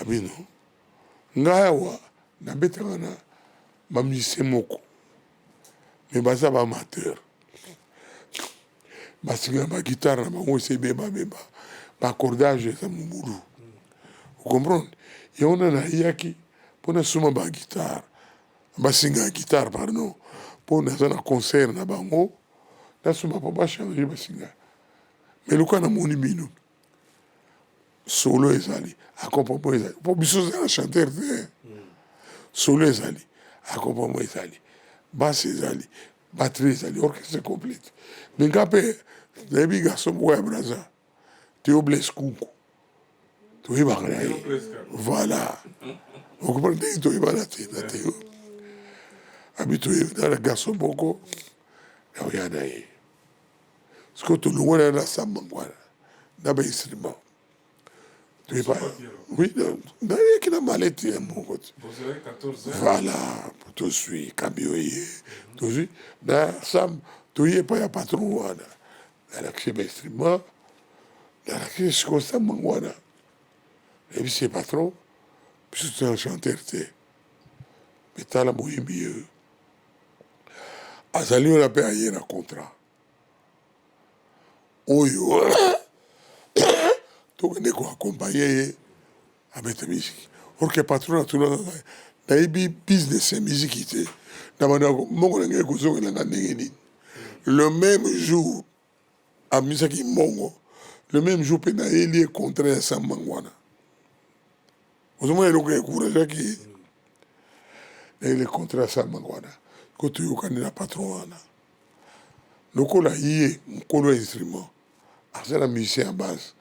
Abi non, ngai awa nabetaka na ba musicien moko, mais baza ba amateur. Basinga ba guitare na bango esi ebebabeba, ba accordage eza mobulu. Ocomprendre? Yango wana nayaki mpo nasomba ba guitare, basinga ya guitare, pardon, mpo naza na concert na bango, nasomba mpo bachange basinga. Mais lokola namoni bino, solo ezali, accompagnement ezali, mpo biso oza na chanteur te. Solo ezali, accompagnement ezali, basse ezali, batterie ezali, orchestre complète. Mais nga mpe nayebi garçon moko ya Braza, Théo Blaise Kunku, toyebaka na ye. Voilà, okomona ndenge toyebana te na Théo. Abi toyebana na garçon moko naoya na ye. Sikoyo tolongwana na samba wana na ba instrument, toyeba. Oui, nayeki na malete ya moko te. Voilà, tozwi camion ye, tozwi na sam, toye epai ya patron wana, nalakisi ba instrument, nalakisi. Sikoyo sambango wana, nayebisi ye: "Patron, biso toza chanteur te, mais tala moyembi ye azali wana mpe aye na contrat oyo, tokende koaccompagner ye abeta musique." Or que patron atunaka ngai, nayebi business ya miziki te, na bandako mbongo na ngai ekozongela nga ndenge nini? Le même jour amisaki mbongo, le même jour mpe nayeli ye contrat ya sambango wana. Ozomona eloko encourageaki ye, nayeli contrat ya sambango wana. Ko toyokani na patron wana, lokola ye mokolo ya instrument aza na musicien ya base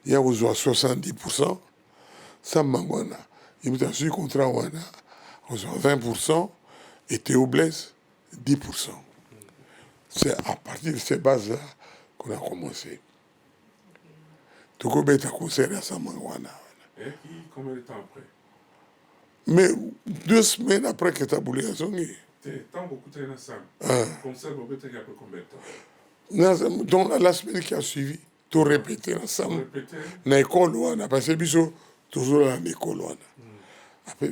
ya kozwa 70 %, sambango wana ye moto azwi contrat wana kozwa 20 % et Théo Blaise 10 %. C'est à partir de ces bases là qu'on a commencé tokobeta concert ya sambango wana. Et combien de temps après? Mais 2 semaines après que Tabu Ley azongi. Ntango bokutani na Sam, concert bobetaki après combien de temps? Donc la semaine qui a suivi, torépété na Sam na ekole wana, parce que biso tozolala na ekole wana. Après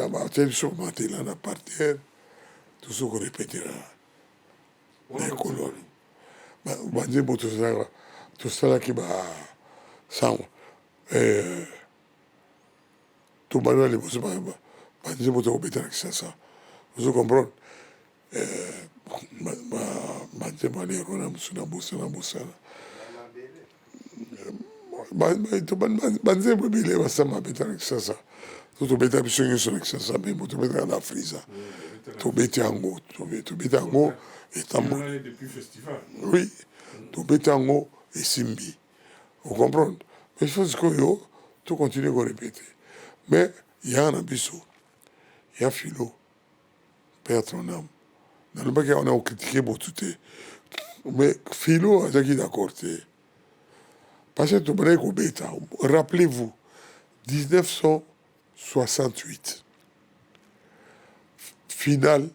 batia biso matelas na parterre, tozo korépéter na ekole wana. Banzembo tosalaki basango, tobandi na liboso banzembo tokobeta na Kisasa. Ozo comprendre? Banzembo alero na mosu na bosana bosana, banzembo ebele basamba abeta na Kisasa. To tobeta biso nyonso na Kisasa, me bo tobetaka na Frisa, tobeti yango, tobeti yango etambo. Oui, tobeti yango esimbi, ocomprendre? Mais faut sikoyo tocontinue korépéter. Mais yanga na biso ya Filo, paix à ton âme, nalobaki awa na kocritiquer botu te, mais Filo azalaki d'accord te, parce que tobandaki kobeta, rappelez-vous, 1968, finale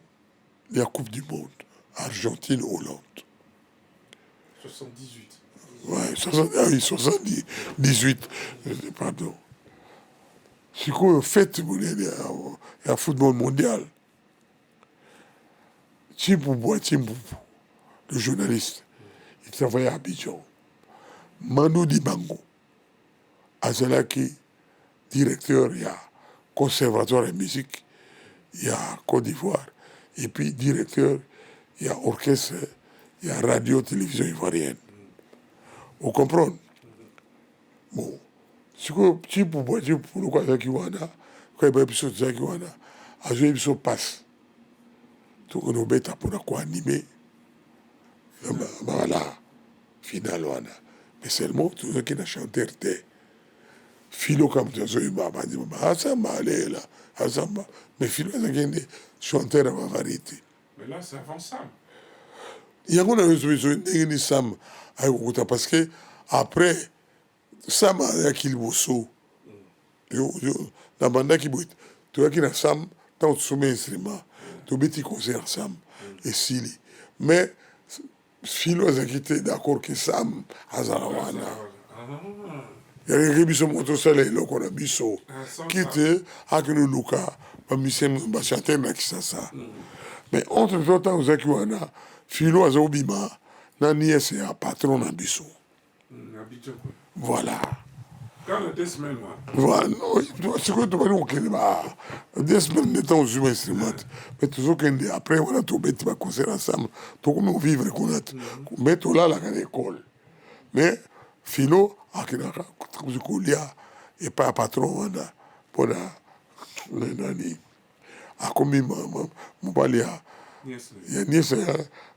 ya Coupe du monde, Argentine Hollande. 78. Ouais, 60, ah oui, 78, pardon. Sikoyo fête monene ya football mondial, Chimpumbwa Chimpupu, le journaliste, il travaillait à Abidjan. Manu Dibango azalaki directeur ya conservatoire ya musique ya Côte d'Ivoire et puis directeur ya orchestre ya radio télévision ivoirienne. Vous comprenez? Bon, Sikoyo Tshipupua Tshipupulu lokola azalaki wana, koyeba biso tozalaki wana, azweli biso passe tokende kobeta mpona ko animer voilà finale wana. Mais seulement tozalaki na chanteur te. Philo kaka moto azoyemba bandima ba asamba alela asamba, mais Philo azalaki nde chanteur ya ba variété. Mais là c'est avant Sam. Yango na biso biso ndenge ni Sam aye kokuta parce que après Sam ayaki liboso nabandaki boye toyaki na Sam ntango tosombi instrument tobeti concert Sam esili mais Philo azalaki te d'accord que Sam azala wana yalingaki biso moko tosala eloko na biso kite akende oluka ba musicien ba chanteur na Kisasa. Mais entre temps ntango ozalaki wana Philo aza kobima na nièce ya patron na biso. Voilà. Voilà, sikoyo tobandi kokende ba 2 semaines nde ntango ozwi ba instrument te, mais tozokende après wana tobeti ba concert ensemble, tokomi kovivre kuna te, mais tolalaka na école. Mais Philo akendaka kolia epai ya patron wana mpona nani akomi mobali ya nièce ya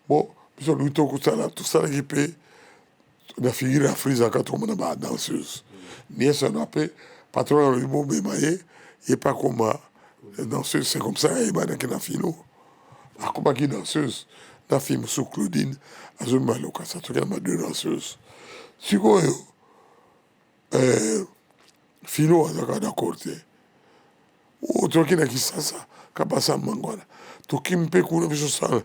bon. Biso lobi tokosala, tosalaki mpe na figure ya frisaka, tokomona ba danseuse nièce wana mpe patron alobi bobema ye, ye mpe akoma danseuse. C'est comme ça ayebanaki na Philo, akomaki danseuse na fille mosusu Claudine azomema lokasa, toki na ba deux danseuse. Sikoyo Philo azalaka d'accord te. Oyo toki na Kisasa ka basamba wana, tokimi mpe kuna, biso sala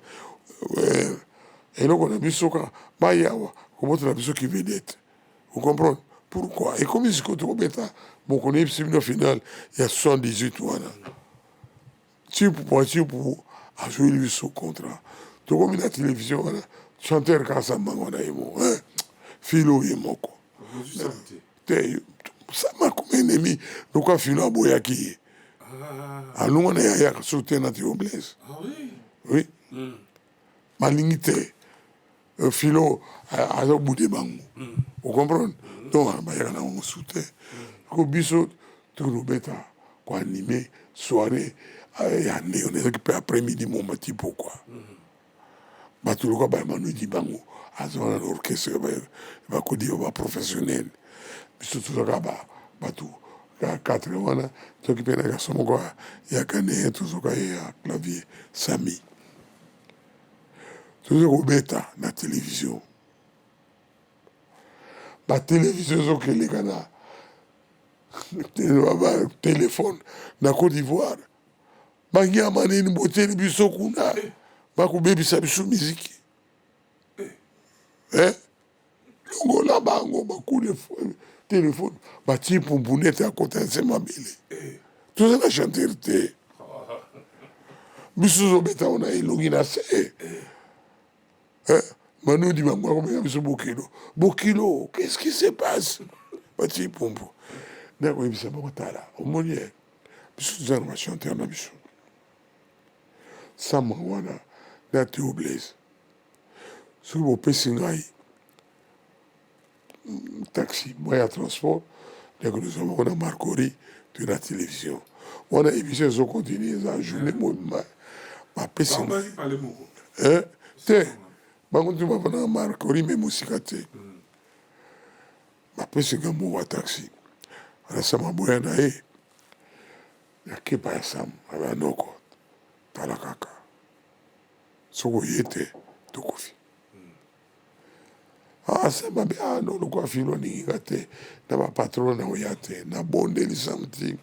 eloko na biso kaka bayawa kobotela biso kivedete. Ocomprendre pourquoi ekomi sikoyo tokobeta mokolo yebisi bino finale ya 78 wana, Tshipupu Tshipupu azweli biso contrat, tokomi na télévision wana, chanteur kaka Sambango wana ye moko, Philo ye moko te. Sama akoma ennemi lokola Philo aboyaki ye, alongwa na ye, ayaka so te na Théo Blaise. Oui, balingi te Philo azobude bango, ocomprendre? Donc bayaka na bango su te. Ko biso tokobeta koanimer soirée ya ndenge ezalaki mpe après midi moma ti pokwa, bato lokola bamanudi bango aza wana na orchestre bakodi ba professionnel, biso tozalaka bato quatre wana, toki mpe na garçon moko ya ghanéen, tozoka ye ya clavier Sami. Toza kobeta na télévision, ba télévision ezokeleka na téléphone na Côte d'Ivoire: banyama nini botieli biso kuna, bakobebisa biso miziki, longola bango. Bakule téléphone, batie pumpu nete akota nse mabele. Toza na chanteur te, biso tozobeta wana elongi na se. Manudi bango akobenga biso bokilo bokilo, qu'est-ce qui se passe? Batie pumpu nde akoyebisa bango: tala, omoni, biso toza na ba chanteur na biso, Sama wana na Théo Blaise. Soki bopesi ngai taxi, moyen ya transport, ndeko tozwa bango na Marcory, toye na télévision wana, émission ezocontinue, eza journée mobima. Bapesi te bango nti bavanda na Marcory, me mosika te. Bapesi nga mbongo ya taxi wana, Sama boya na ye, nakepa ya Sam abanoko: tala kaka, soki oye te tokofi. Ah, Sam abe: ah non, lokola Philo alingi nga te na ba patron na oya te. Nabondeli Sam ti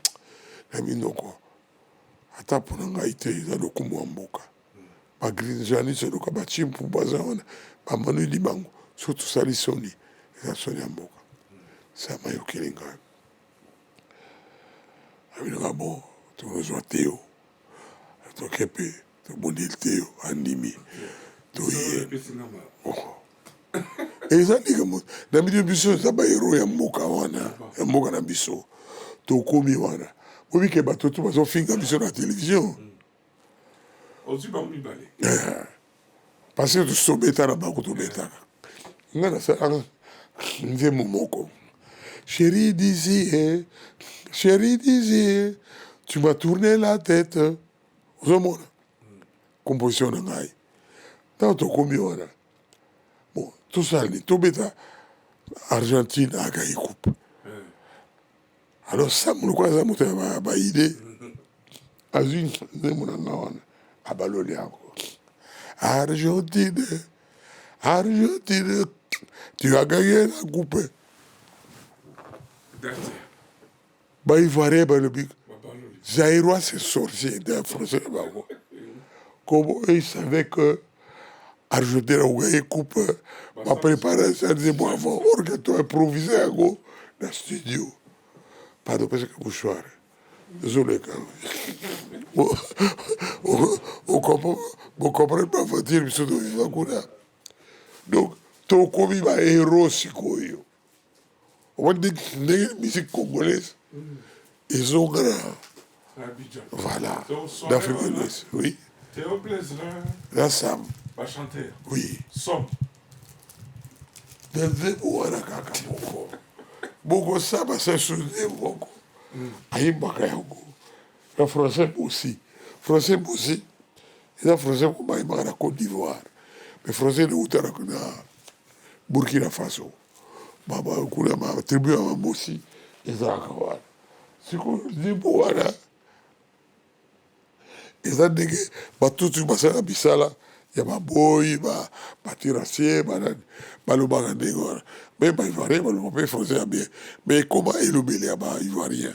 na minoko, ata mpona ngai te, eza lokumu ya mboka. Bagrisanisi eloka bachimpu baza wana, bamanuli bango, soki tosali soni, eza soni ya mboka. Sam ayokeli ngai, abinaka: bon, tokozwa Teo, toke mpe tobondeli Teo, andimi, toye. Eza ndenge na bino, biso eza ba héros ya mboka wana, ya mboka na biso. Tokomi wana, bobike bato to bazofinga biso na télévision parce que tosi tobeta na bango, tobetaka. Nga nasalaka nzembo moko. Chérie d'ici, eh, chérie d'ici, tu m'as tourné la tête. Ozomona composition na ngai. Ntango tokomi wana, bon, tosala nini? Tobeta Argentine agayi coupe. Alors Sam lokola aza moto ya baide, azwi nzembo na nga wana, abaloli yango: Argentine, Argentine, tu as gagné la coupe. Baivoirien balobi: Zaïrois, c'est sorcier. De français na bango, comme eux, ils savaient que Argentine akogagner coupe, bapréparé nzembo avant, or que to improvise yango na studio. Pardon, pesaka mouchoir, ezoleka. Bocomprendre baaventure biso toviva kuna. Donc tokomi bahéros. Sikoyo omoni ndenge musique congolaise ezonga na voilà, d'Afrique de l'Ouest, oui. Théo Blaise. Na Sam. Bachanteur. Oui. Som. Na nzembo wana kaka moko bokosaba sesu nzembo moko ayimbaka yango na français mosi. Français mosi eza français moko bayimbaka na Côte d'Ivoire, mais français euta na Burkina Faso, kuna batribu ya bamosi ezalaka wana. Sikoyo nzembo wana eza ndenge batutu basala misala ya baboyi, baterrassier, banani, balobaka ndenge wana. Mais baivoirien baloba mpe français ya bien, mais ekoma elobeli ya baivoirien: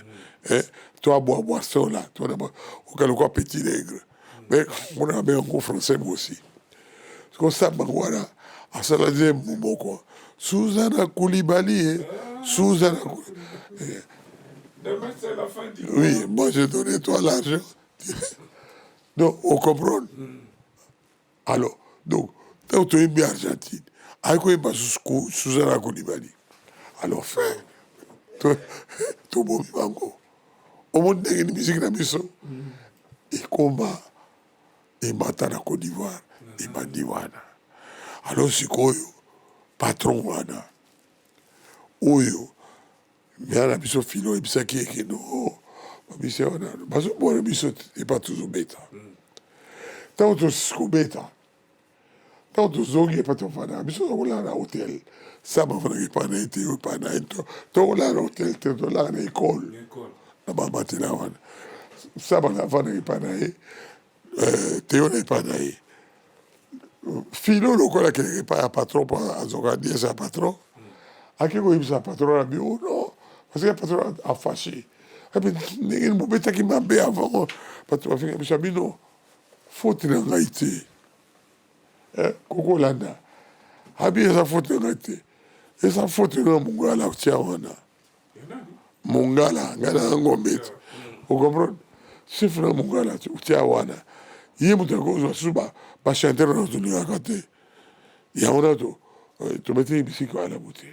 "Toi, bois boisson là, toi oka lokwa petit nègre." Mais mona babenga yango français mosi. Siko sambango wana asala nzembo moko, Suzana Koulibaly, eh? Suzana. Demain, c'est la fin du Oui, moi j'ai donné toi l'argent. Donc, on comprend. Alors, donc, tant que tu es Argentine, akoyemba Suzana Koulibaly. Alors, fin, tobomi bango. Omoni ndenge ni musique na biso ekoma emata na Côte d'Ivoire, ebandi wana. Alors sikoyo patron wana oyo mea na biso filo oyebisaki ekende o babisi wana bazobona biso epa tozobeta. Ntango tokobeta, ntango tozongi epa tofandaka, biso tokolala na hotel. Sa bafandaka epa na ye te, epa na ye tokolala na hotel te, tolala na école na bamatela wana. Sa bafandaka epa na ye Teo na epa na ye. Filo lokola akendeke epai ya patron mpo azwaka diese ya patron, ake koyebisa patron na bio: non, parce que patron afâché ape ndenge bobetaki mabe avant, bato bafinga biso. Bino, faute na ngai te, kokolanda abi eza faute na ngai te, eza faute na mongala tia wana mongala. Ngai na ngombe te, ocomprendre? Chef na mongala tia wana, ye moto akozwa susu bachanteur na tolingaka te. Yango na tobeteli bisika wana bo te.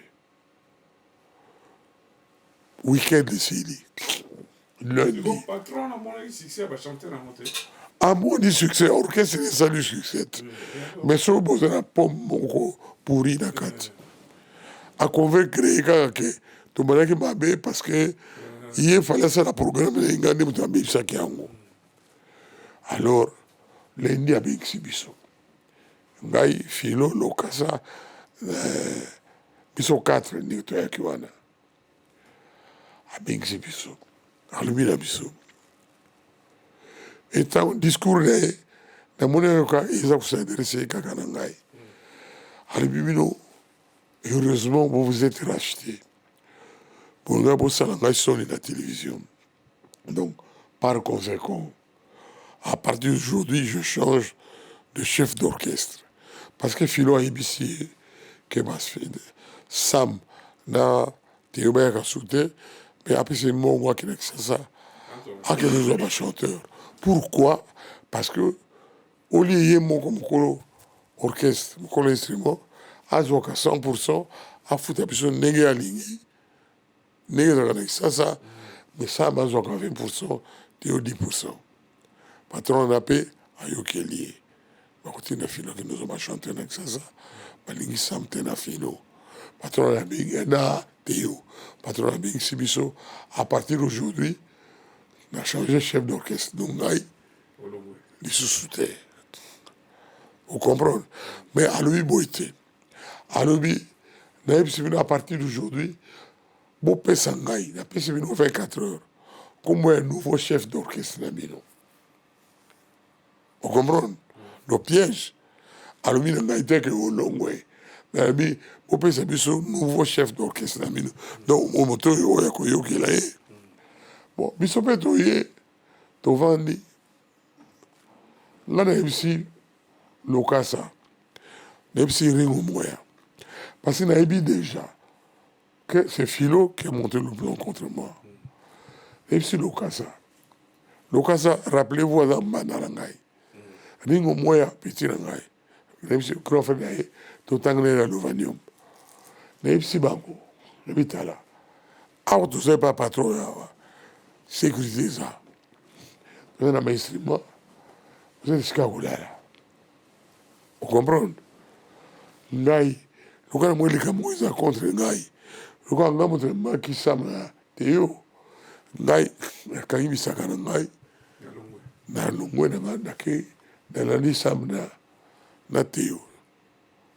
Weekend esili, lundi Patron amonaki succès ya bachanteur yango te. Amoni succès, orchestre esali succès te, mais soki boza na pomme moko pourri na kati, aconvaincre ye kaka ke tobalaki mabe, parce que ye fallait asala programme na ye, ngai nde moto abebisaki yango. Alors lundi abengisi biso, ngai, Filo, Lokasa, biso 4 ndenge toyaki wana. Abengisi biso, alobi na biso etango discours na ye, namoni ayoka eza kos'adresser kaka na ngai. Alobi: bino, heureusement vous vous êtes racheté. Bonga bosala ngai soni na télévision. Donc par conséquent, à partir d'aujourd'hui, je change de chef d'orchestre, parce que Filo ayebisi ye ke Sam na Teo bayaka su te, mais apesi mbongo akende Kisasa, akende ozwa bachanteur. Pourquoi? Parce que olie ye moko mokolo orchestre, mokolo instrument, azwaka 100, afuta biso ndenge alingi, ndenge ezalaka na Kisasa, mais Sam azwaka 20, Teo 10. Patron na mpe ayokeli ye, bakotinda Filo akende ozwa bachanteur na Kisasa. Balingi Sam te na Filo. Patron abengi na Teo. Patron abengisi biso à partir d'aujourd'hui na changer chef d'orchestre donc ngai lisusu te. Vous comprenez? Mais alobi boye te. Alobi nayebisi bino à partir d'aujourd'hui bopesa ngai napesi bino 24 heures kombo ya nouveau chef d'orchestre na bino. Vous comprenez? Le piège alobi na ngai te ke olongwe mais alobi bopesa biso nouveau chef d'orchestre na bino donc moto oyo oyo akoyokela ye. Bon biso mpe toye tovandi nga nayebisi Lokasa nayebisi Ringo Moya parce que nayebi déjà que c'est Philo qui a monté le plan contre moi. Nayebisi Lokasa, Lokasa rappelez-vous aza mbanda na ngai, Ringo Moya petit na ngai, nayebisi grand frère na ye totanga na ye na Lovanium, nayebisi bango nayebi tala awa tozali pa patron oyo awa sécurité eza toza na bainstrument oza esika ya kolala ocomprendre ngai lokola namoni likambo oyo eza contre ngai lokola ngai moto namakisama na teyo ngai nakangi bisaka na ngai nalongwe na ngai nake nalandi sam na na teyo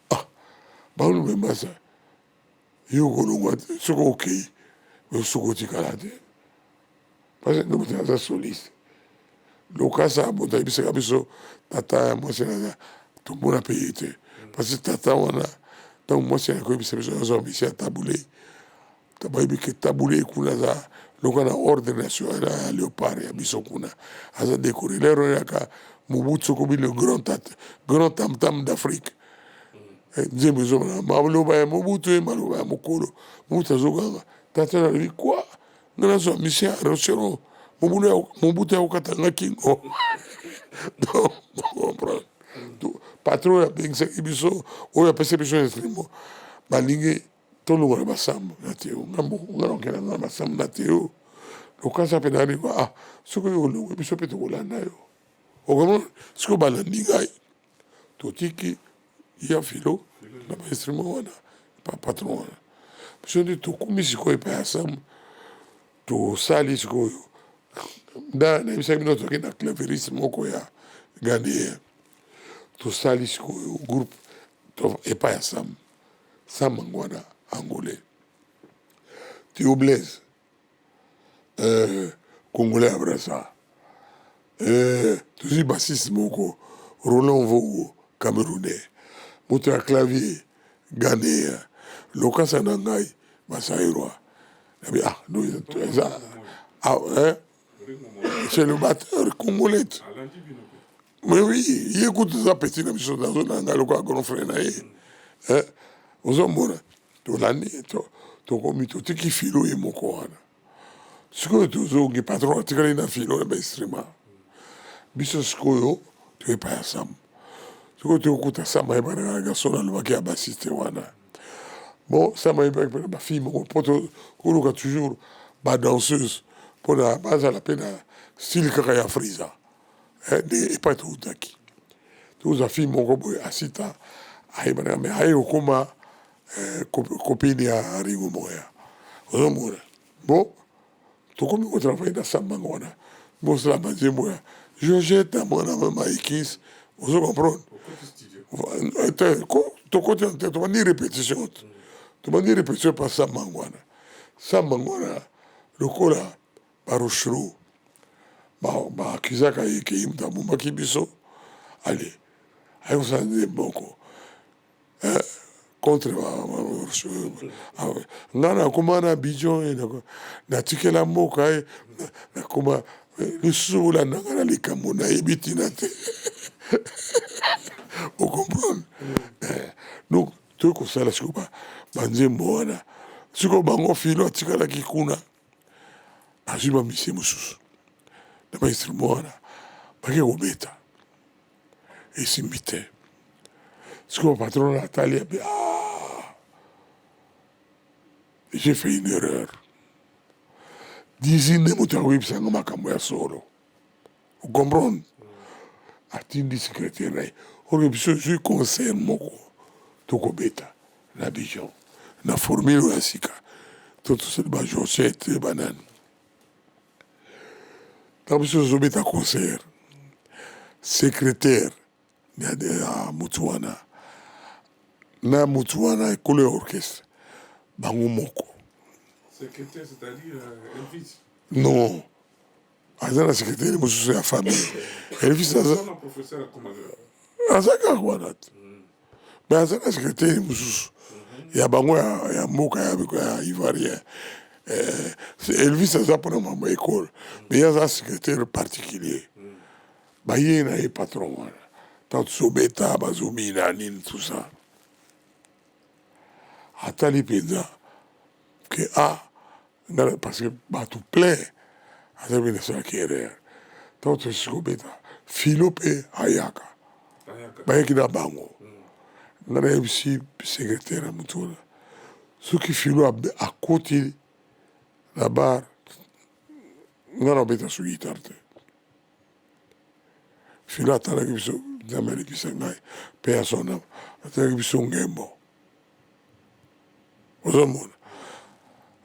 ah baolumbe masa yo okolongwa te soki okei soki otikala te parce que moto aza soliste Lokasa moto ayebisaka biso tata ya mwasi naza tomona mpe ye te parce que tata wana ntango mwasi ya koyebisa biso azwa misi ya tabule bayebi ke tabule kuna aza lokola na ordre national ya léopard ya biso kuna aza décoré lero oyaka Mobutu sokomi le grand tat grand tamtam d'Afrique nzembo ezomona maloba ya Mobutu ye maloba ya mokolo Mobutu azoganga tata nalobi quoi nga nazwa mission ya Rochereau Mobutu ya kokata nga kingo donc comprendre patron oyo abengisaki biso oyo apesi biso instrument balingi tolongola basambo na teo nga moko nga nakokenda nga basambo na teo lokasa mpe nani ah soki oyo olongwe biso mpe tokolanda yo okomona sikoyo balandi ngai totiki ya filo na bainstrument wana pa patron wana biso nde tokomi sikoyo epai ya sam tosali sikoyo nda nayebisaki bino toki na claveriste moko ya ghanéen tosali sikoyo groupe epai ya sam sam yango wana angolais Theo Blaise congolais ya Brazza tozwi bassiste moko Roland Vogo camerounais moto ya clavier ghanéen lokasa na ngai basaïrois nabi ah no eza ah, hein? C'est le batteur congolais mais oui ye kutu eza petit na biso nazolanda ngai lokola grand frère na ye ozomona tolandi tokomi totiki filo ye moko wana sikoyo tozongi patron atikali na filo na bainstrument biso sikoyo toyepa ya sam sikoyo tokokuta sam ayebanaka garçon alobaki ya bassiste wana bon sam ayebaki mpe na bafille moko mpo tokoluka toujours badanseuse mpona bazala mpe na style kaka ya frisa nde epai toutaki tokozwa fille moko boye asita ayebanaka me aye kokóma copine ya Ringo Moya ozomona bon tokomi kotravaille na sambango wana bosala banzembo ya Georgette mwana mama ekis ozo comprendre tokoti te tobandi répétition tobandi répétition pa sambango wana sambango wana lokola barochereau baakizaka ye ke ye moto abomaki biso ale aye kosala nzembo moko contre nga nakoma na Abidjan natikela mboka ye nakoma lisusu kolanda nga na likambo nayebi ntina te ocomprendre donc toyei kosala sikoyo banzembo wana sikoyo bango filo atikalaki kuna azwi bamisie mosusu na bainstrument wana bake kobeta esimbi te sikoyo patron atali abe ah, j'ai fait une erreur Dizzy nde moto akoyebisa nga makambo ya solo ocomprendre atindi secrétaire na ye oyo biso ezwi concert moko tokobeta na Abidjan na formule oyo ya sika. To tosali ba Georgette banani. Ntango biso tozobeta concert, secrétaire ya motu wana na motu wana ekolo ya orchestre bango moko. Secrétaire, c'est-à-dire Elvis? Non, aza na secrétaire mosusu ya famille. Elvis aza aza kaka wana te, mais aza na secrétaire mosusu ya bango ya mboka ya ivoirien. Elvis aza mpona mambo ya ekole, mais ye aza secrétaire particulier. Baye na ye patron wana, ntango tozobeta bazomina nini, tout ça, atali mpenza ke a nga, parce que bato plein aza mpe nasalaki erreur. Ntango tosi kobeta, Filo mpe ayaka, bayaki na bango. Nga nayebisi secrétaire ya motu wana, soki Filo akoti na bar, nga na obeta so guitare te. Filo atalaki biso, Nzambe alekisa ngai mpe ya sona, atalaki biso ngembo. Ozomona,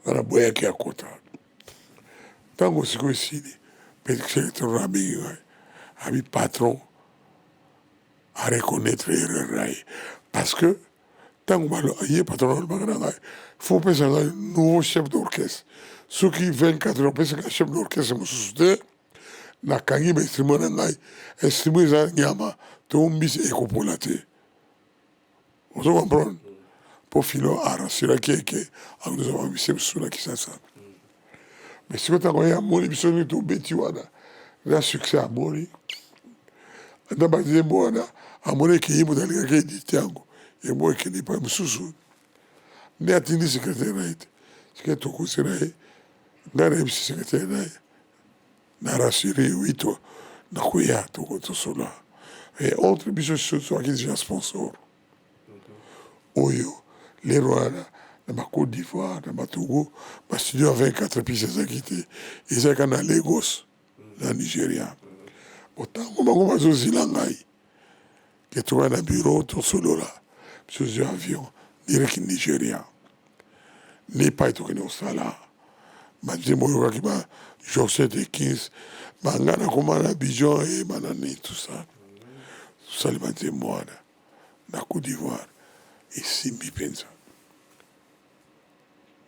nga naboyaki akota. Ntango sikoyo esili mpe secrétaire wana abengi ngai, abi patron areconnaître erreur na ye, parce que ntango ye patron alobaka na ngai, faut opesa ngai nouveau chef d'orchestre. Soki 24 heures opesa ngai chef d'orchestre mosusu te, nakangi ba instrument na ngai. Instrument eza nyama to mbisi, ekopola te. Ozo comprendre? Mpo Filo arassuraki eke akozwa bamise mosusu na Kisasa. Mais sikoyo ntango ye amoni biso nini tobeti wana na succès, amoni na banzembo wana, amoni eke ye moto alingaki éditer yango, yango ekende epai mosusu, nde atindi secrétaire na ye te. Sikoyo tokosi na ye, ngai nayebisi secrétaire na ye, na rassurer oui, to nakoya tosola. Et entre biso tozwaki déjà sponsor oyo lero wana na ba Côte d'Ivoire, na batogo, bastudio ya 24 pistes ezalaki te, ezalaki na Lagos na Nigeria. Otango bango bazozila ngai ke toka na bureau tosolola, biso zwi avion direct Nigeria, nde epai tokende kosala banzembo oyokaki, ba Georgette Ekins, banga nakoma na Abidjan, eyebana nini, tout ça. Tosali banzembo wana na Côte d'Ivoire, esimbi mpenza.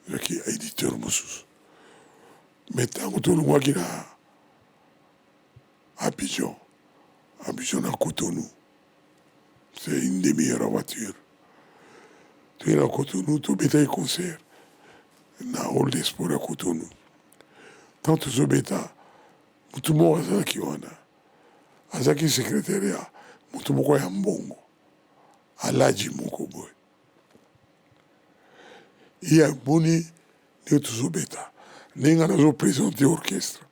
Ezalaki éditeur mosusu. Mais ntango tolongwaki na Abidjan, Abidjan na Cotonou c'est une demi-heure en voiture, toye na Cotonou, tobetaki concert na hall des sports ya Cotonou. Ntango tozobeta, motu moko azalaki wana, azalaki secrétaire ya motu moko ya mbongo, alaji moko boye. Ye amoni ndenge tozobeta, ndenge nga nazoprésente orchestre.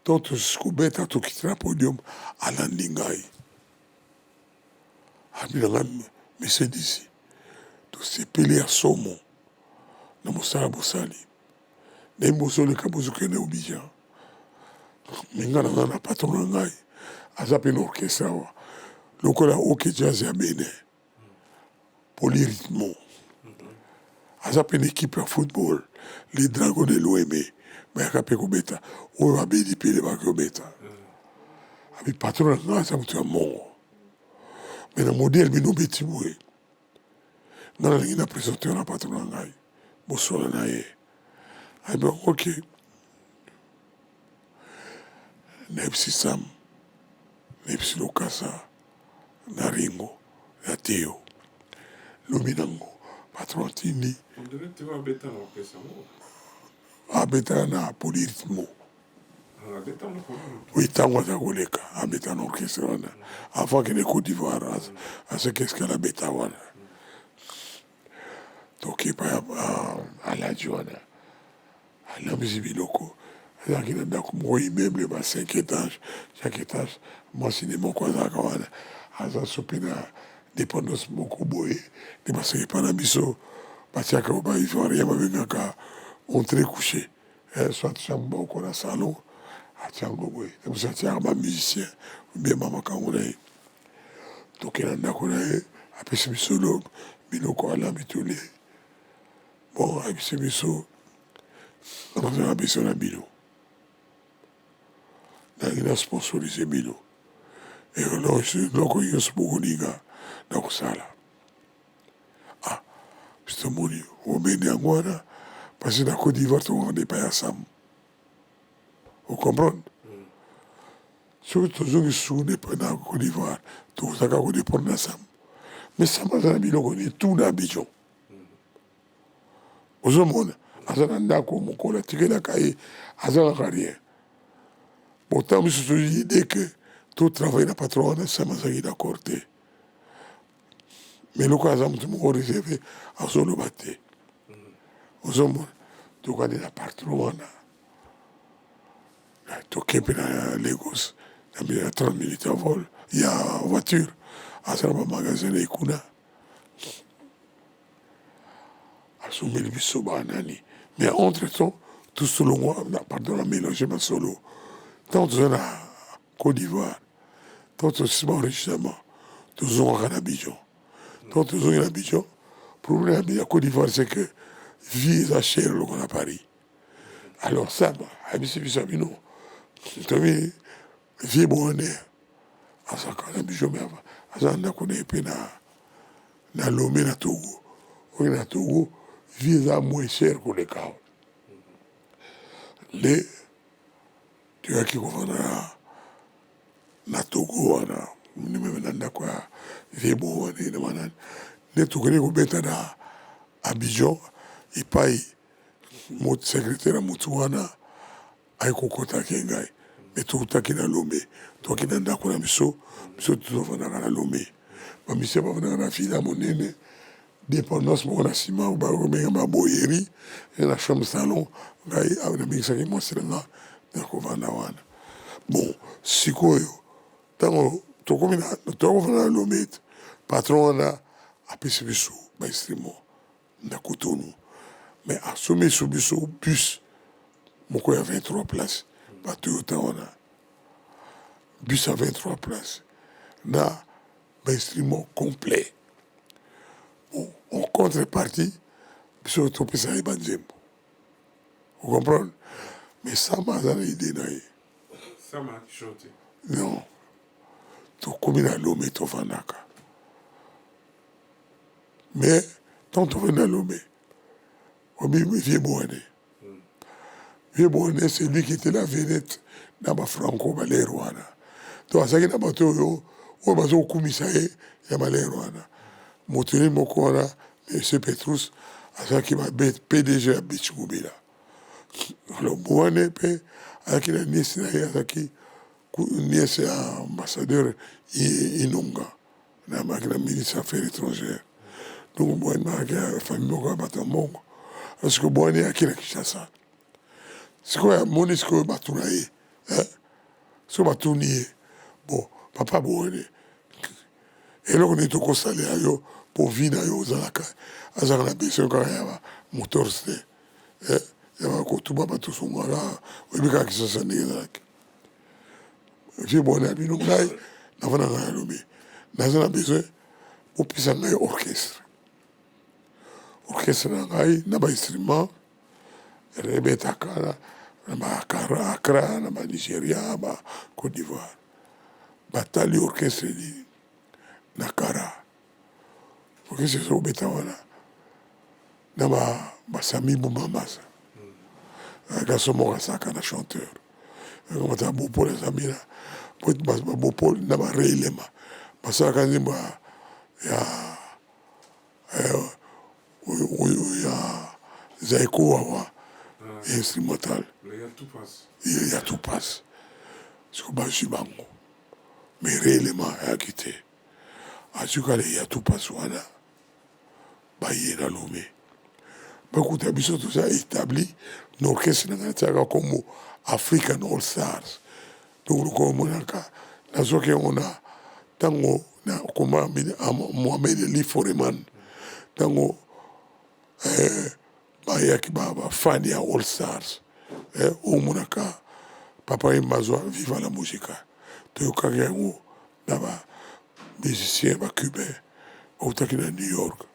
To kobeta, tokiti na podium, alandi ngai, abi na ngai: "Monsieur Dizzy, tosepeli ya somo na mosala bosali. Ndenge bozoleka, bozokende Abidjan, me ngai na ngai na patron na ngai aza mpe na orchestre awa lokola OK Jazz ya Benin, Polyrythmo. Aza mpe na équipe ya football, les Dragons de l'Oeme, bayaka mpe kobeta oyo abeli pele baki kobeta." Abi patron na ngai aza moto ya mbongo, me na modele bino obeti boye, ngai nalingi na présente na patron na ngai, bosola na ye. Abi ok. Nayebisi Sam, nayebisi Lokasa na Ringo na Teo. Lobi nango patron atindi. Abetaka na Polyrythmo. Oui, ntango aza koleka, abeta na orchestre wana avant akende Côte d'Ivoire, azaki escale, abeta wana. Tokepa ya alaji wana, alambisi biloko. Azalaki na ndako moko, immeuble ba 5 étage, chaque étage mwasi ne moko azalaka wana, aza so mpe na dépendance moko boye nde basaki epa na biso batiaka oyo baivoirien babengaka entrée couché, soit chambre moko na salon, atia yango boye, mosu atiaka bamusicien bien bamakango na ye. Tokenda ndako na ye, apesi biso biloko, alambi, tolie. Bon, ayebisi biso naza biso na bino, nalingi na sponsorise bino, eloko nyonso bokolinga na kosala. Ah, biso tomoni omeni yango wana, parce na Côte d'Ivoire tokokende epai ya Sam, ocomprendre? Soki tozongi susu na Côte d'Ivoire, tokozalaka kodépendre na Sam, mais Sam aza na biloko nini tout na Abidjan. Ozomona aza na ndako, mokolo atikelaka ye, azalaka rien. Bon, ntango biso tozwi idée ke totravaille na patron wana, Sam azalaki d'accord te, mais lokola aza moto moko réservé, azoloba te. Ozomona, tokandi na patron wana, toke mpe na Lagos na 30 minutes ya vol ya voiture, aza na bamagasin na ye kuna. Asombeli biso banani, mais entre temps tosolongwa, pardon, na mélange masolo. Ntango toza na Côte d'Ivoire, ntango tosima enregistrement, tozongaka na Abidjan. Ntango tozongi na Abidjan, problème ya Côte d'Ivoire, c'est que vie eza chère loko na Paris. Alors Sam ayebisi biso ya bino tomi vie boane azalaka na Abidjan, mais aza na ndako na ye mpe na Lomé na Togo. Oyo na Togo vie eza moins cher koleka awa. Nde toyaki kovanda na Togo wana, meme na ndako ya vie bo wana na banani. Nde tokende kobeta na Abidjan epai secrétaire ya motu wana aye kokotaki ngai, me toutaki na Lomé, toaki na ndako na biso. Biso tozovandaka na Lomé, bamisia bavandaka na villa monene, dépendance moko na nsima bakobenga baboyeri na chambre salon. Ngai nabengisaki mwasi na nga na kovanda wana. Bon, sikoyo ntango tokomi tokovanda na Lomé te, patron wana apesi biso bainstrument na Cotonou, mais asombi so biso bus moko ya 23 place, batoyota wana, bus ya 23 place na bainstrument complet. Bon, en contrepartie biso topesa ye banzembo, ocomprendre? Mais Sama aza na idée na ye. Non, tokomi na Lomé, tovandaka, mais tant tovandi na Lomé, obi vieux Boane, vieux Boane, c'est lui qui était la vedette na bafranco balere wana. Donc azalaki na bato oyo bazokumisa ye ya balere wana. Moto nini moko wana, monsieur Petrus, azalaki ba PDG ya Beach Mobila. Alors Boane mpe azalaki na nièce na ye, azalaki nièce ya ambassadeur Inonga na baki na ministre affaires étrangères. Donc Boane bazalaki ya famille moko ya bato ya mbongo, parce que Boane ayaki na Kinshasa. Sikoyo amoni sikoyo bato na ye, soki batuni ye: "Bon, papa Boane, eloko nini tokosalela yo mpo vie na yo ozalaka?" Azalaka na besoin kaka ya bamotors te, ya bakotuba bato songaka. Oyebi kaka Kinshasa ndenge ezalaki. Vieux Boane ya bino, ngai navandaka na Lomé, naza na besoin bopesa ngai orchestre na ngai na bainstrument ebetaka na baAccra, na baNigéria, baCôte d'Ivoire. Batali orchestre nini na Kara, orchestre ezobeta wana na basami Bumamasa, garçon moko azalaka na chanteur bato Bopol, azambi na Bopol na bareilema, basalaka nzembo ya Zaiko Wawa instrumental ya Tupas. Siko bazwi bango, mais réellement ayaki te. Azwi kala ya Tupas wana, baye na Lomé, bakuta biso toza établi na orchestre na ngai, natiaka kombo African All Stars. Donc lokola omonaka, nazwaki yango na ntango na koma Mohamed Ali Foreman, ntango bayaki bafani ya All Stars, omonaka papa ye mazwa Viva la Musica, toyokaki yango na bamusicien bacubain bautaki na New York,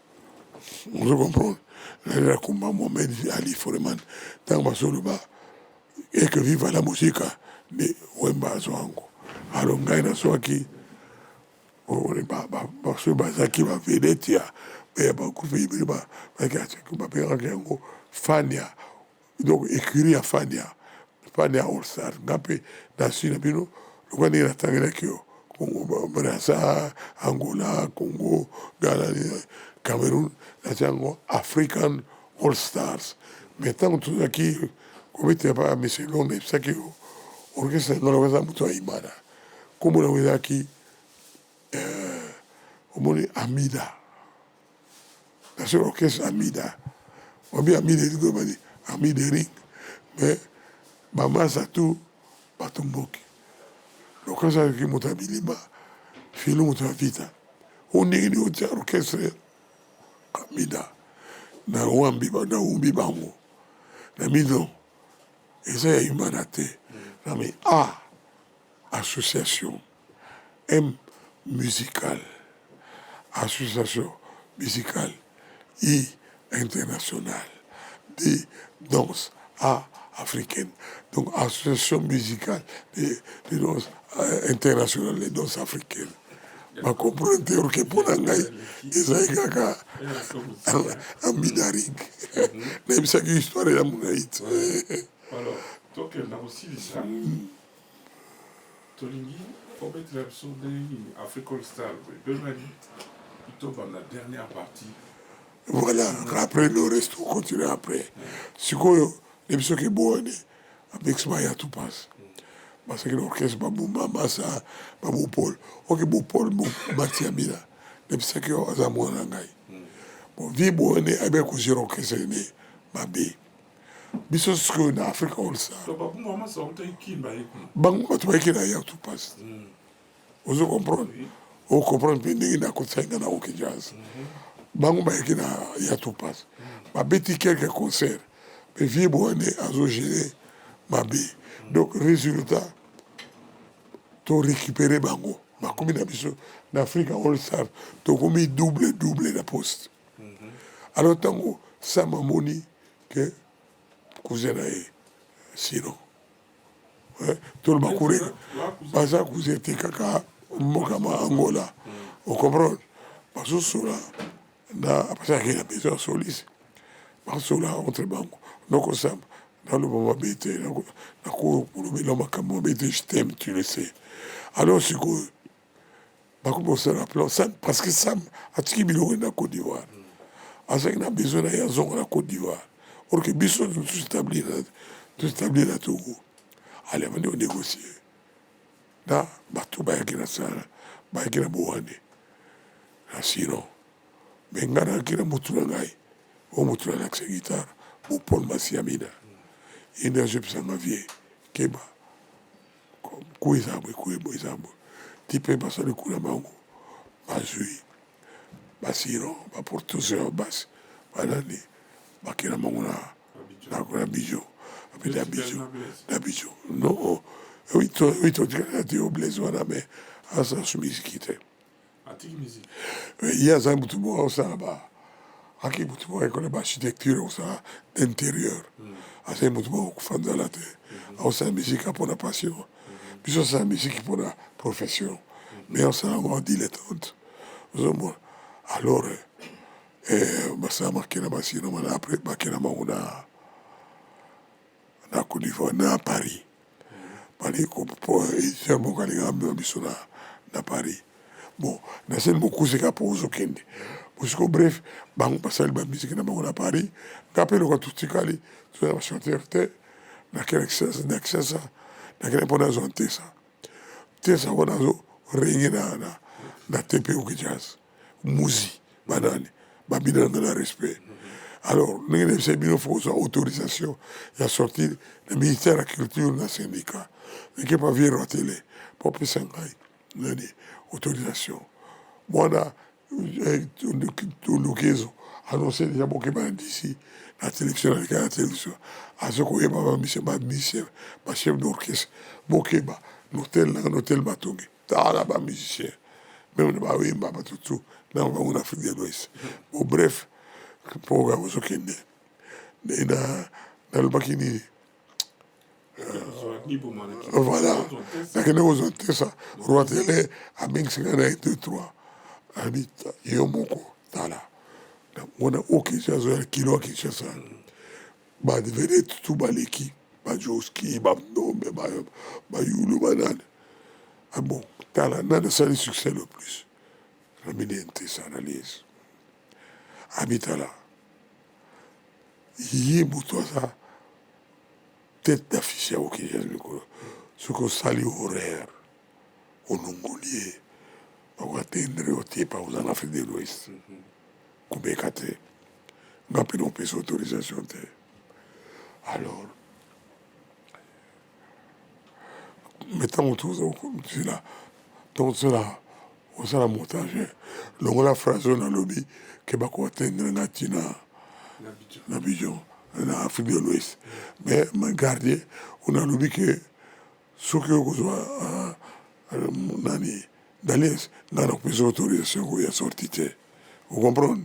ozo comprendre? Nalela komba Mohamed Ali Foreman ntango bazoloba eke viva la musica nde Wemba azwa yango. Alors ngai nazwaki basoki bazalaki ba vedette ya ya ba groupe ebele babengaki yango Fania donc ecurie ya Fania Fania All Star. Nga mpe nasui na bino lokola ndenge natangelaki yo Congo Brazza, Angola, Congo, Ghana, Cameroun, natia yango African All Stars. Mais ntango tozalaki kobetela pa Monsieur Long, nayebisaki yo orchestre na nga lokola eza moto ya Imana, nkombo na yango ezalaki omoni Amida. Nasala orchestre Amida, wabi Amida elingi koloba nini? Amida ring mais ba masa tout batomboki. Lokola azalaki moto ya bilima, Filo moto ya vita, o ndenge nini otia orchestre Amida na wambi na wumbi bango na mino eza ya Imana te na mi A association M musicale association musicale I internationale D danse A africaine donc association musicale de, de danse internationale de danse africaine ba comprendre te orke mpo na ngai ezali kaka amidaring nayebisaki histoire ya molai te. Alors tokenda kosilisa tolingi obetela biso ndenge nini Africa All Star ebengani tobanda dernière partie. Voilà, après le reste on continue après. Sikoyo na biso ke boane avec Maya tout passe. Parce que l'orchestre babumba masa babu Paul. Ok bu Paul Matia Mila. Na biso ke aza mwana ngai. Bon vie boane abe ko gérer orchestre ne mabe. Biso sikoyo na Africa All Star. Bango bato bayaki na ya tout passe. Ozo comprendre? O comprendre mpe ndenge nakotisaki nga na Ok Jazz. Bango bayaki na ya tout passe. Babeti quelques concerts. Mais vieux Boane azo gérer mabe. Donc résultat to récupérer bango. Bakomi na biso na Africa All Star tokomi double double na poste. Alors ntango Sam amoni ke cousin na ye sinon toloba kure baza cousin te kaka mboka ma Angola o comprendre bazosola na apesaki na besoin ya soliste basola entre bango noko Sam naloba mabe te nakolobela makambo mabe te, je t'aime, tu le sais. Alors sikoyo bakomi kosala plan Sam parce que Sam atiki biloko na Côte d'Ivoire, azalaki na besoin na ye azonga na Côte d'Ivoire or que biso toétablir na Togo. Ale abandi konégocier na bato bayaki na sala bayaki na Bowane na Siron. Mais ngai nayaki na motu na ngai oyo motu nalakisa guitare bo Paul Masiamina, ye nde azopesanga vie keba ku eza boye ku eza boye ti mpe basali kuna bango bazwi basiron baportose basi banani bakenda bango na Abidjan ape na Abidjan na Abidjan non oui totikali te o Blaise wana mais asala su miziki te. Ye aza motu moko akosala ba aki motu moko ayekola ba architecture akosala d'intérieur, azali motu moko akufa nzala te, akosala miziki mpona passion. Biso asala miziki mpona profession mais asala yango en dilettante, ozomona. Alors basala makena basino mana après bakenda bango na na Côte d'Ivoire na Paris bali éditeur moko alingaka amema biso na Paris. Bon nasali mokuse kaka mpo ozokende bosiko. Bref, bango basali bamiziki na bango na Paris, nga mpe loka totikali toza na bachanteur te. Nakende na Kinshasa, nakende mpo nazwa ntesa ntesa wana azo renge na TP OK Jazz muzi banani babina nanga na respect. Alors ndenge nayebisa bino fo kozwa autorisation ya sortir na ministère ya culture na syndicat eke pa vieux Rwatele po apesa ngai nani autorisation mwana Lukezo annonce déjà bokeba na d'ici na télévision naleka na télévision azo koyeba bamisien bamisien bachef d'orchestre bokeba na hotel nanga na hotel Matonge tala bamusicien même na bawemba bato tu na bango na Afrique de l'Ouest. Bon, bref. Programme ozokende nde nalobaki nini? Voilà, nakende kozwa Ntesa Roi Tele, abengisi ngai na 1 2 3, abi yo moko tala wana OK Jazz ya kilo ya Kinshasa, bavedette tout baleki, bajoski, bandombe, bayulu, banani. Ah bon, tala nani asali succès le plus? Namini Ntesa analyse, abi tala, ye moto aza tête d'affiche ya OK Jazz mikolo, soki osali horaire olongoli ye, bakoatteindre yo te, pa oza na Afrique de l'Ouest, komeka te, nga mpe naopesa autorisation te. Alors, mais ntango tozosila, ntango tosala, osala montage, longola phrase oyo nalobi ke bakoatteindre nga ntina na Abidjan, na Afrique de l'Ouest, mais ma gardien oyo nalobi ke soki okozwa nani Dalienst, nga nakopesa autorisation ya sortie te. Ocomprendre?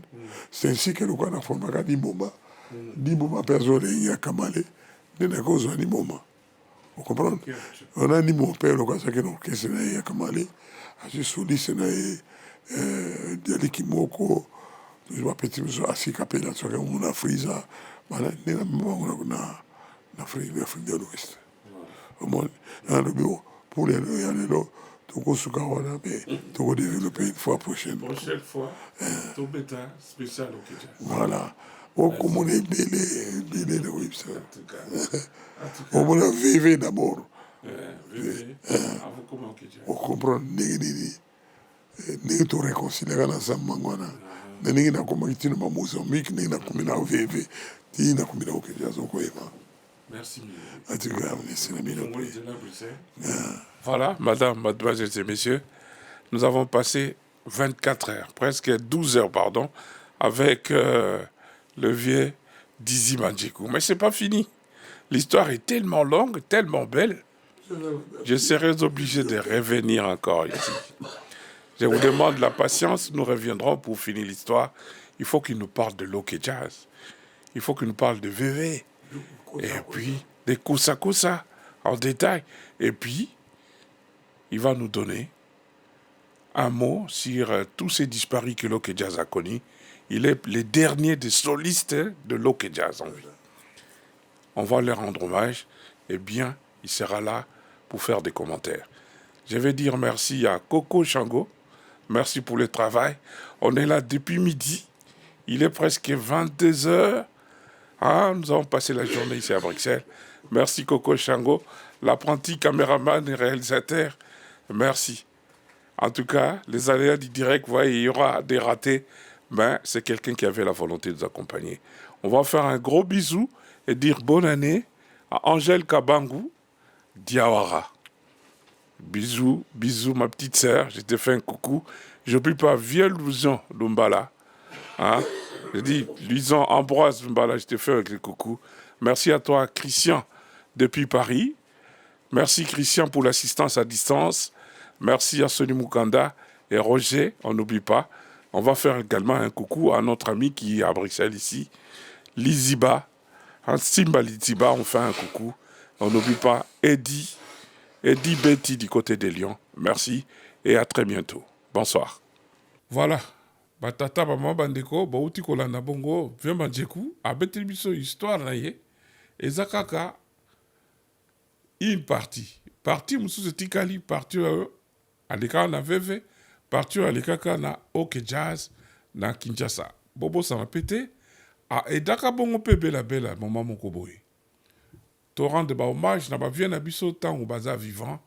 C'est ainsi que lokola naformaka Diboma, Diboma mpe azolengi ya Kamale nde nakozwa Diboma. Ocomprendre? Wana Diboma mpe lokola azalaki na orchestre na ye ya Kamale, azwi soliste na ye Dialiki moko, bapeti mosusu asika mpe nazwaki yango na Frisa bana nde na bango na Afrique de l'Ouest. Omoni, nalobi pour lelo ya lelo tokosuka wana, mpe tokodévelopper une fois prochaine. Prochaine fois tobeta spécial OK Jazz. Voilà, okomona ebele ebele na koyebisa, omona VV d'abord, ocomprendre ndenge nini, ndenge toréconciliaka na Zambango wana, na ndenge nakomaki ntina ba Mozambique, ndenge nakomi na VV, ti nakomi na OK Jazz, okoyeba. Merci. En tout cas, merci na bino mpe. Voilà, madame, mademoiselles et messieurs, nous avons passé 24 heures, presque 12 heures, pardon, avec le vieux Dizzy Mandjeku. Mais c'est pas fini. L'histoire est tellement longue, tellement belle. Je serai obligé de revenir encore ici. Je vous demande la patience, nous reviendrons pour finir l'histoire. Il faut qu'il nous parle de l'OK Jazz. Il faut qu'il nous parle de VV. Et puis, des Kusa Kusa en détail. Et puis, il va nous donner un mot sur tous ces disparus que l'OK Jazz a connus. Il est le dernier des solistes de l'OK Jazz en vie. On va leur rendre hommage. Eh bien, il sera là pour faire des commentaires. Je vais dire merci à Coco Chango. Merci pour le travail. On est là depuis midi. Il est presque 22 heures. Ah, nous avons passé la journée ici à Bruxelles. Merci Coco Chango, l'apprenti caméraman et réalisateur. Merci. En tout cas, les aléas du direct, vous voyez, il y aura des ratés. Mais c'est quelqu'un qui avait la volonté de nous accompagner. On va faire un gros bisou et dire bonne année à Angèle Kabangu Diawara. Bisous, bisous ma petite sœur. Je te fais un coucou. Je n'oublie pas vieux Louison Lumbala. Hein? Je dis, Luison Ambroise Lumbala, je te fais un coucou. Merci à toi, Christian, depuis Paris. Merci, Christian, pour l'assistance à distance. Merci à Sonny Mukanda et Roger, on n'oublie pas. On va faire également un coucou à notre ami qui est à Bruxelles ici, Liziba. Hein, Simba Liziba, on fait un coucou. On n'oublie pas Eddie, Eddie Betty du côté de Lyon. Merci et à très bientôt. Bonsoir. Voilà. Batata, bamama, bandeko, bauti kolanda bongo vieux Mandjeku abeteli biso histoire na ye. Eza kaka une partie, partie mosusu etikali, partie oyo alekaka na VV, partie oyo alekaka na OK Jazz na Kinshasa. Bobosana mpe te, aedaka bongo mpe belabela moma moko boye. Torendre bahommage na bavieux na biso ntango baza vivant,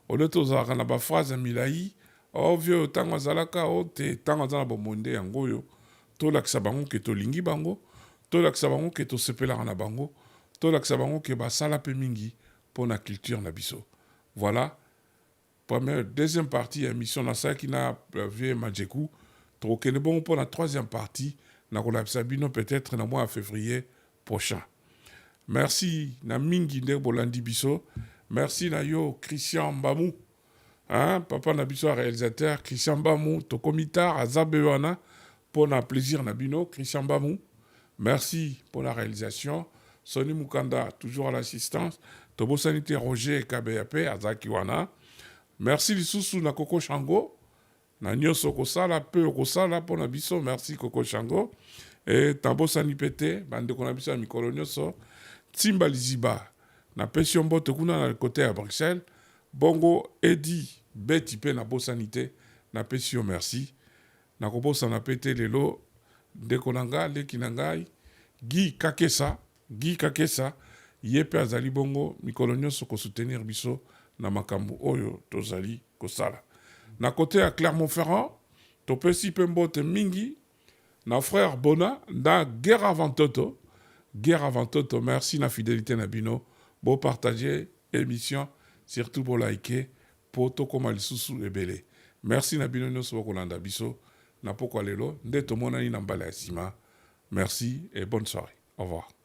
ole tozalaka na baphrase ya milai o vieux oyo ntango azalaka o te, ntango aza na bomoi nde yango oyo tolakisa bango ke tolingi bango, tolakisa bango ke tosepelaka na bango, tolakisa bango ke basala mpe mingi mpo na culture na biso. Voilà, première, deuxième partie ya émission nasalaki na vieux Mandjeku. Tokokende bongo mpo na troisième partie, nakolakisa bino peut-être na mois ya février prochain. Merci na mingi nde bolandi biso. Merci na yo Christian Mbamu, hein, papa na biso ya réalisateur Christian Mbamu. Tokomi tard, aza be wana mpo na plaisir na bino. Christian Mbamu. Merci pour la réalisation. Sony Mukanda, toujours à l'assistance. Tobosani te Roger Kabeya pe azalaki wana. Merci lisusu na Coco Shango. Na nyonso okosala mpe okosala mpo na biso. Merci Coco Shango. E tabosani mpe te bandeko na biso ya mikolo nyonso. Timba Liziba, napesi yo mbote kuna na kote ya Bruxelles. Bongo Edi Beti mpe nabosani te, napesi yo merci. Nakobosana mpe te lelo ndeko na nga, leki na ngai Guy Kakesa, Guy Kakesa ye mpe azali bongo mikolo nyonso kosoutenir biso na makambo oyo tozali kosala. Na kote ya Clermont-Ferrand, topesi mpe mbote mingi na frère Bona na Guerra Vantoto. Guerra Vantoto, merci na fidélité na bino. Bo partager émission, surtout bo liker po tokoma lisusu ebele. Merci na bino nyonso bokolanda biso na pokwa lelo nde tomonani na mbala ya nsima. Merci et bonne soirée. Au revoir.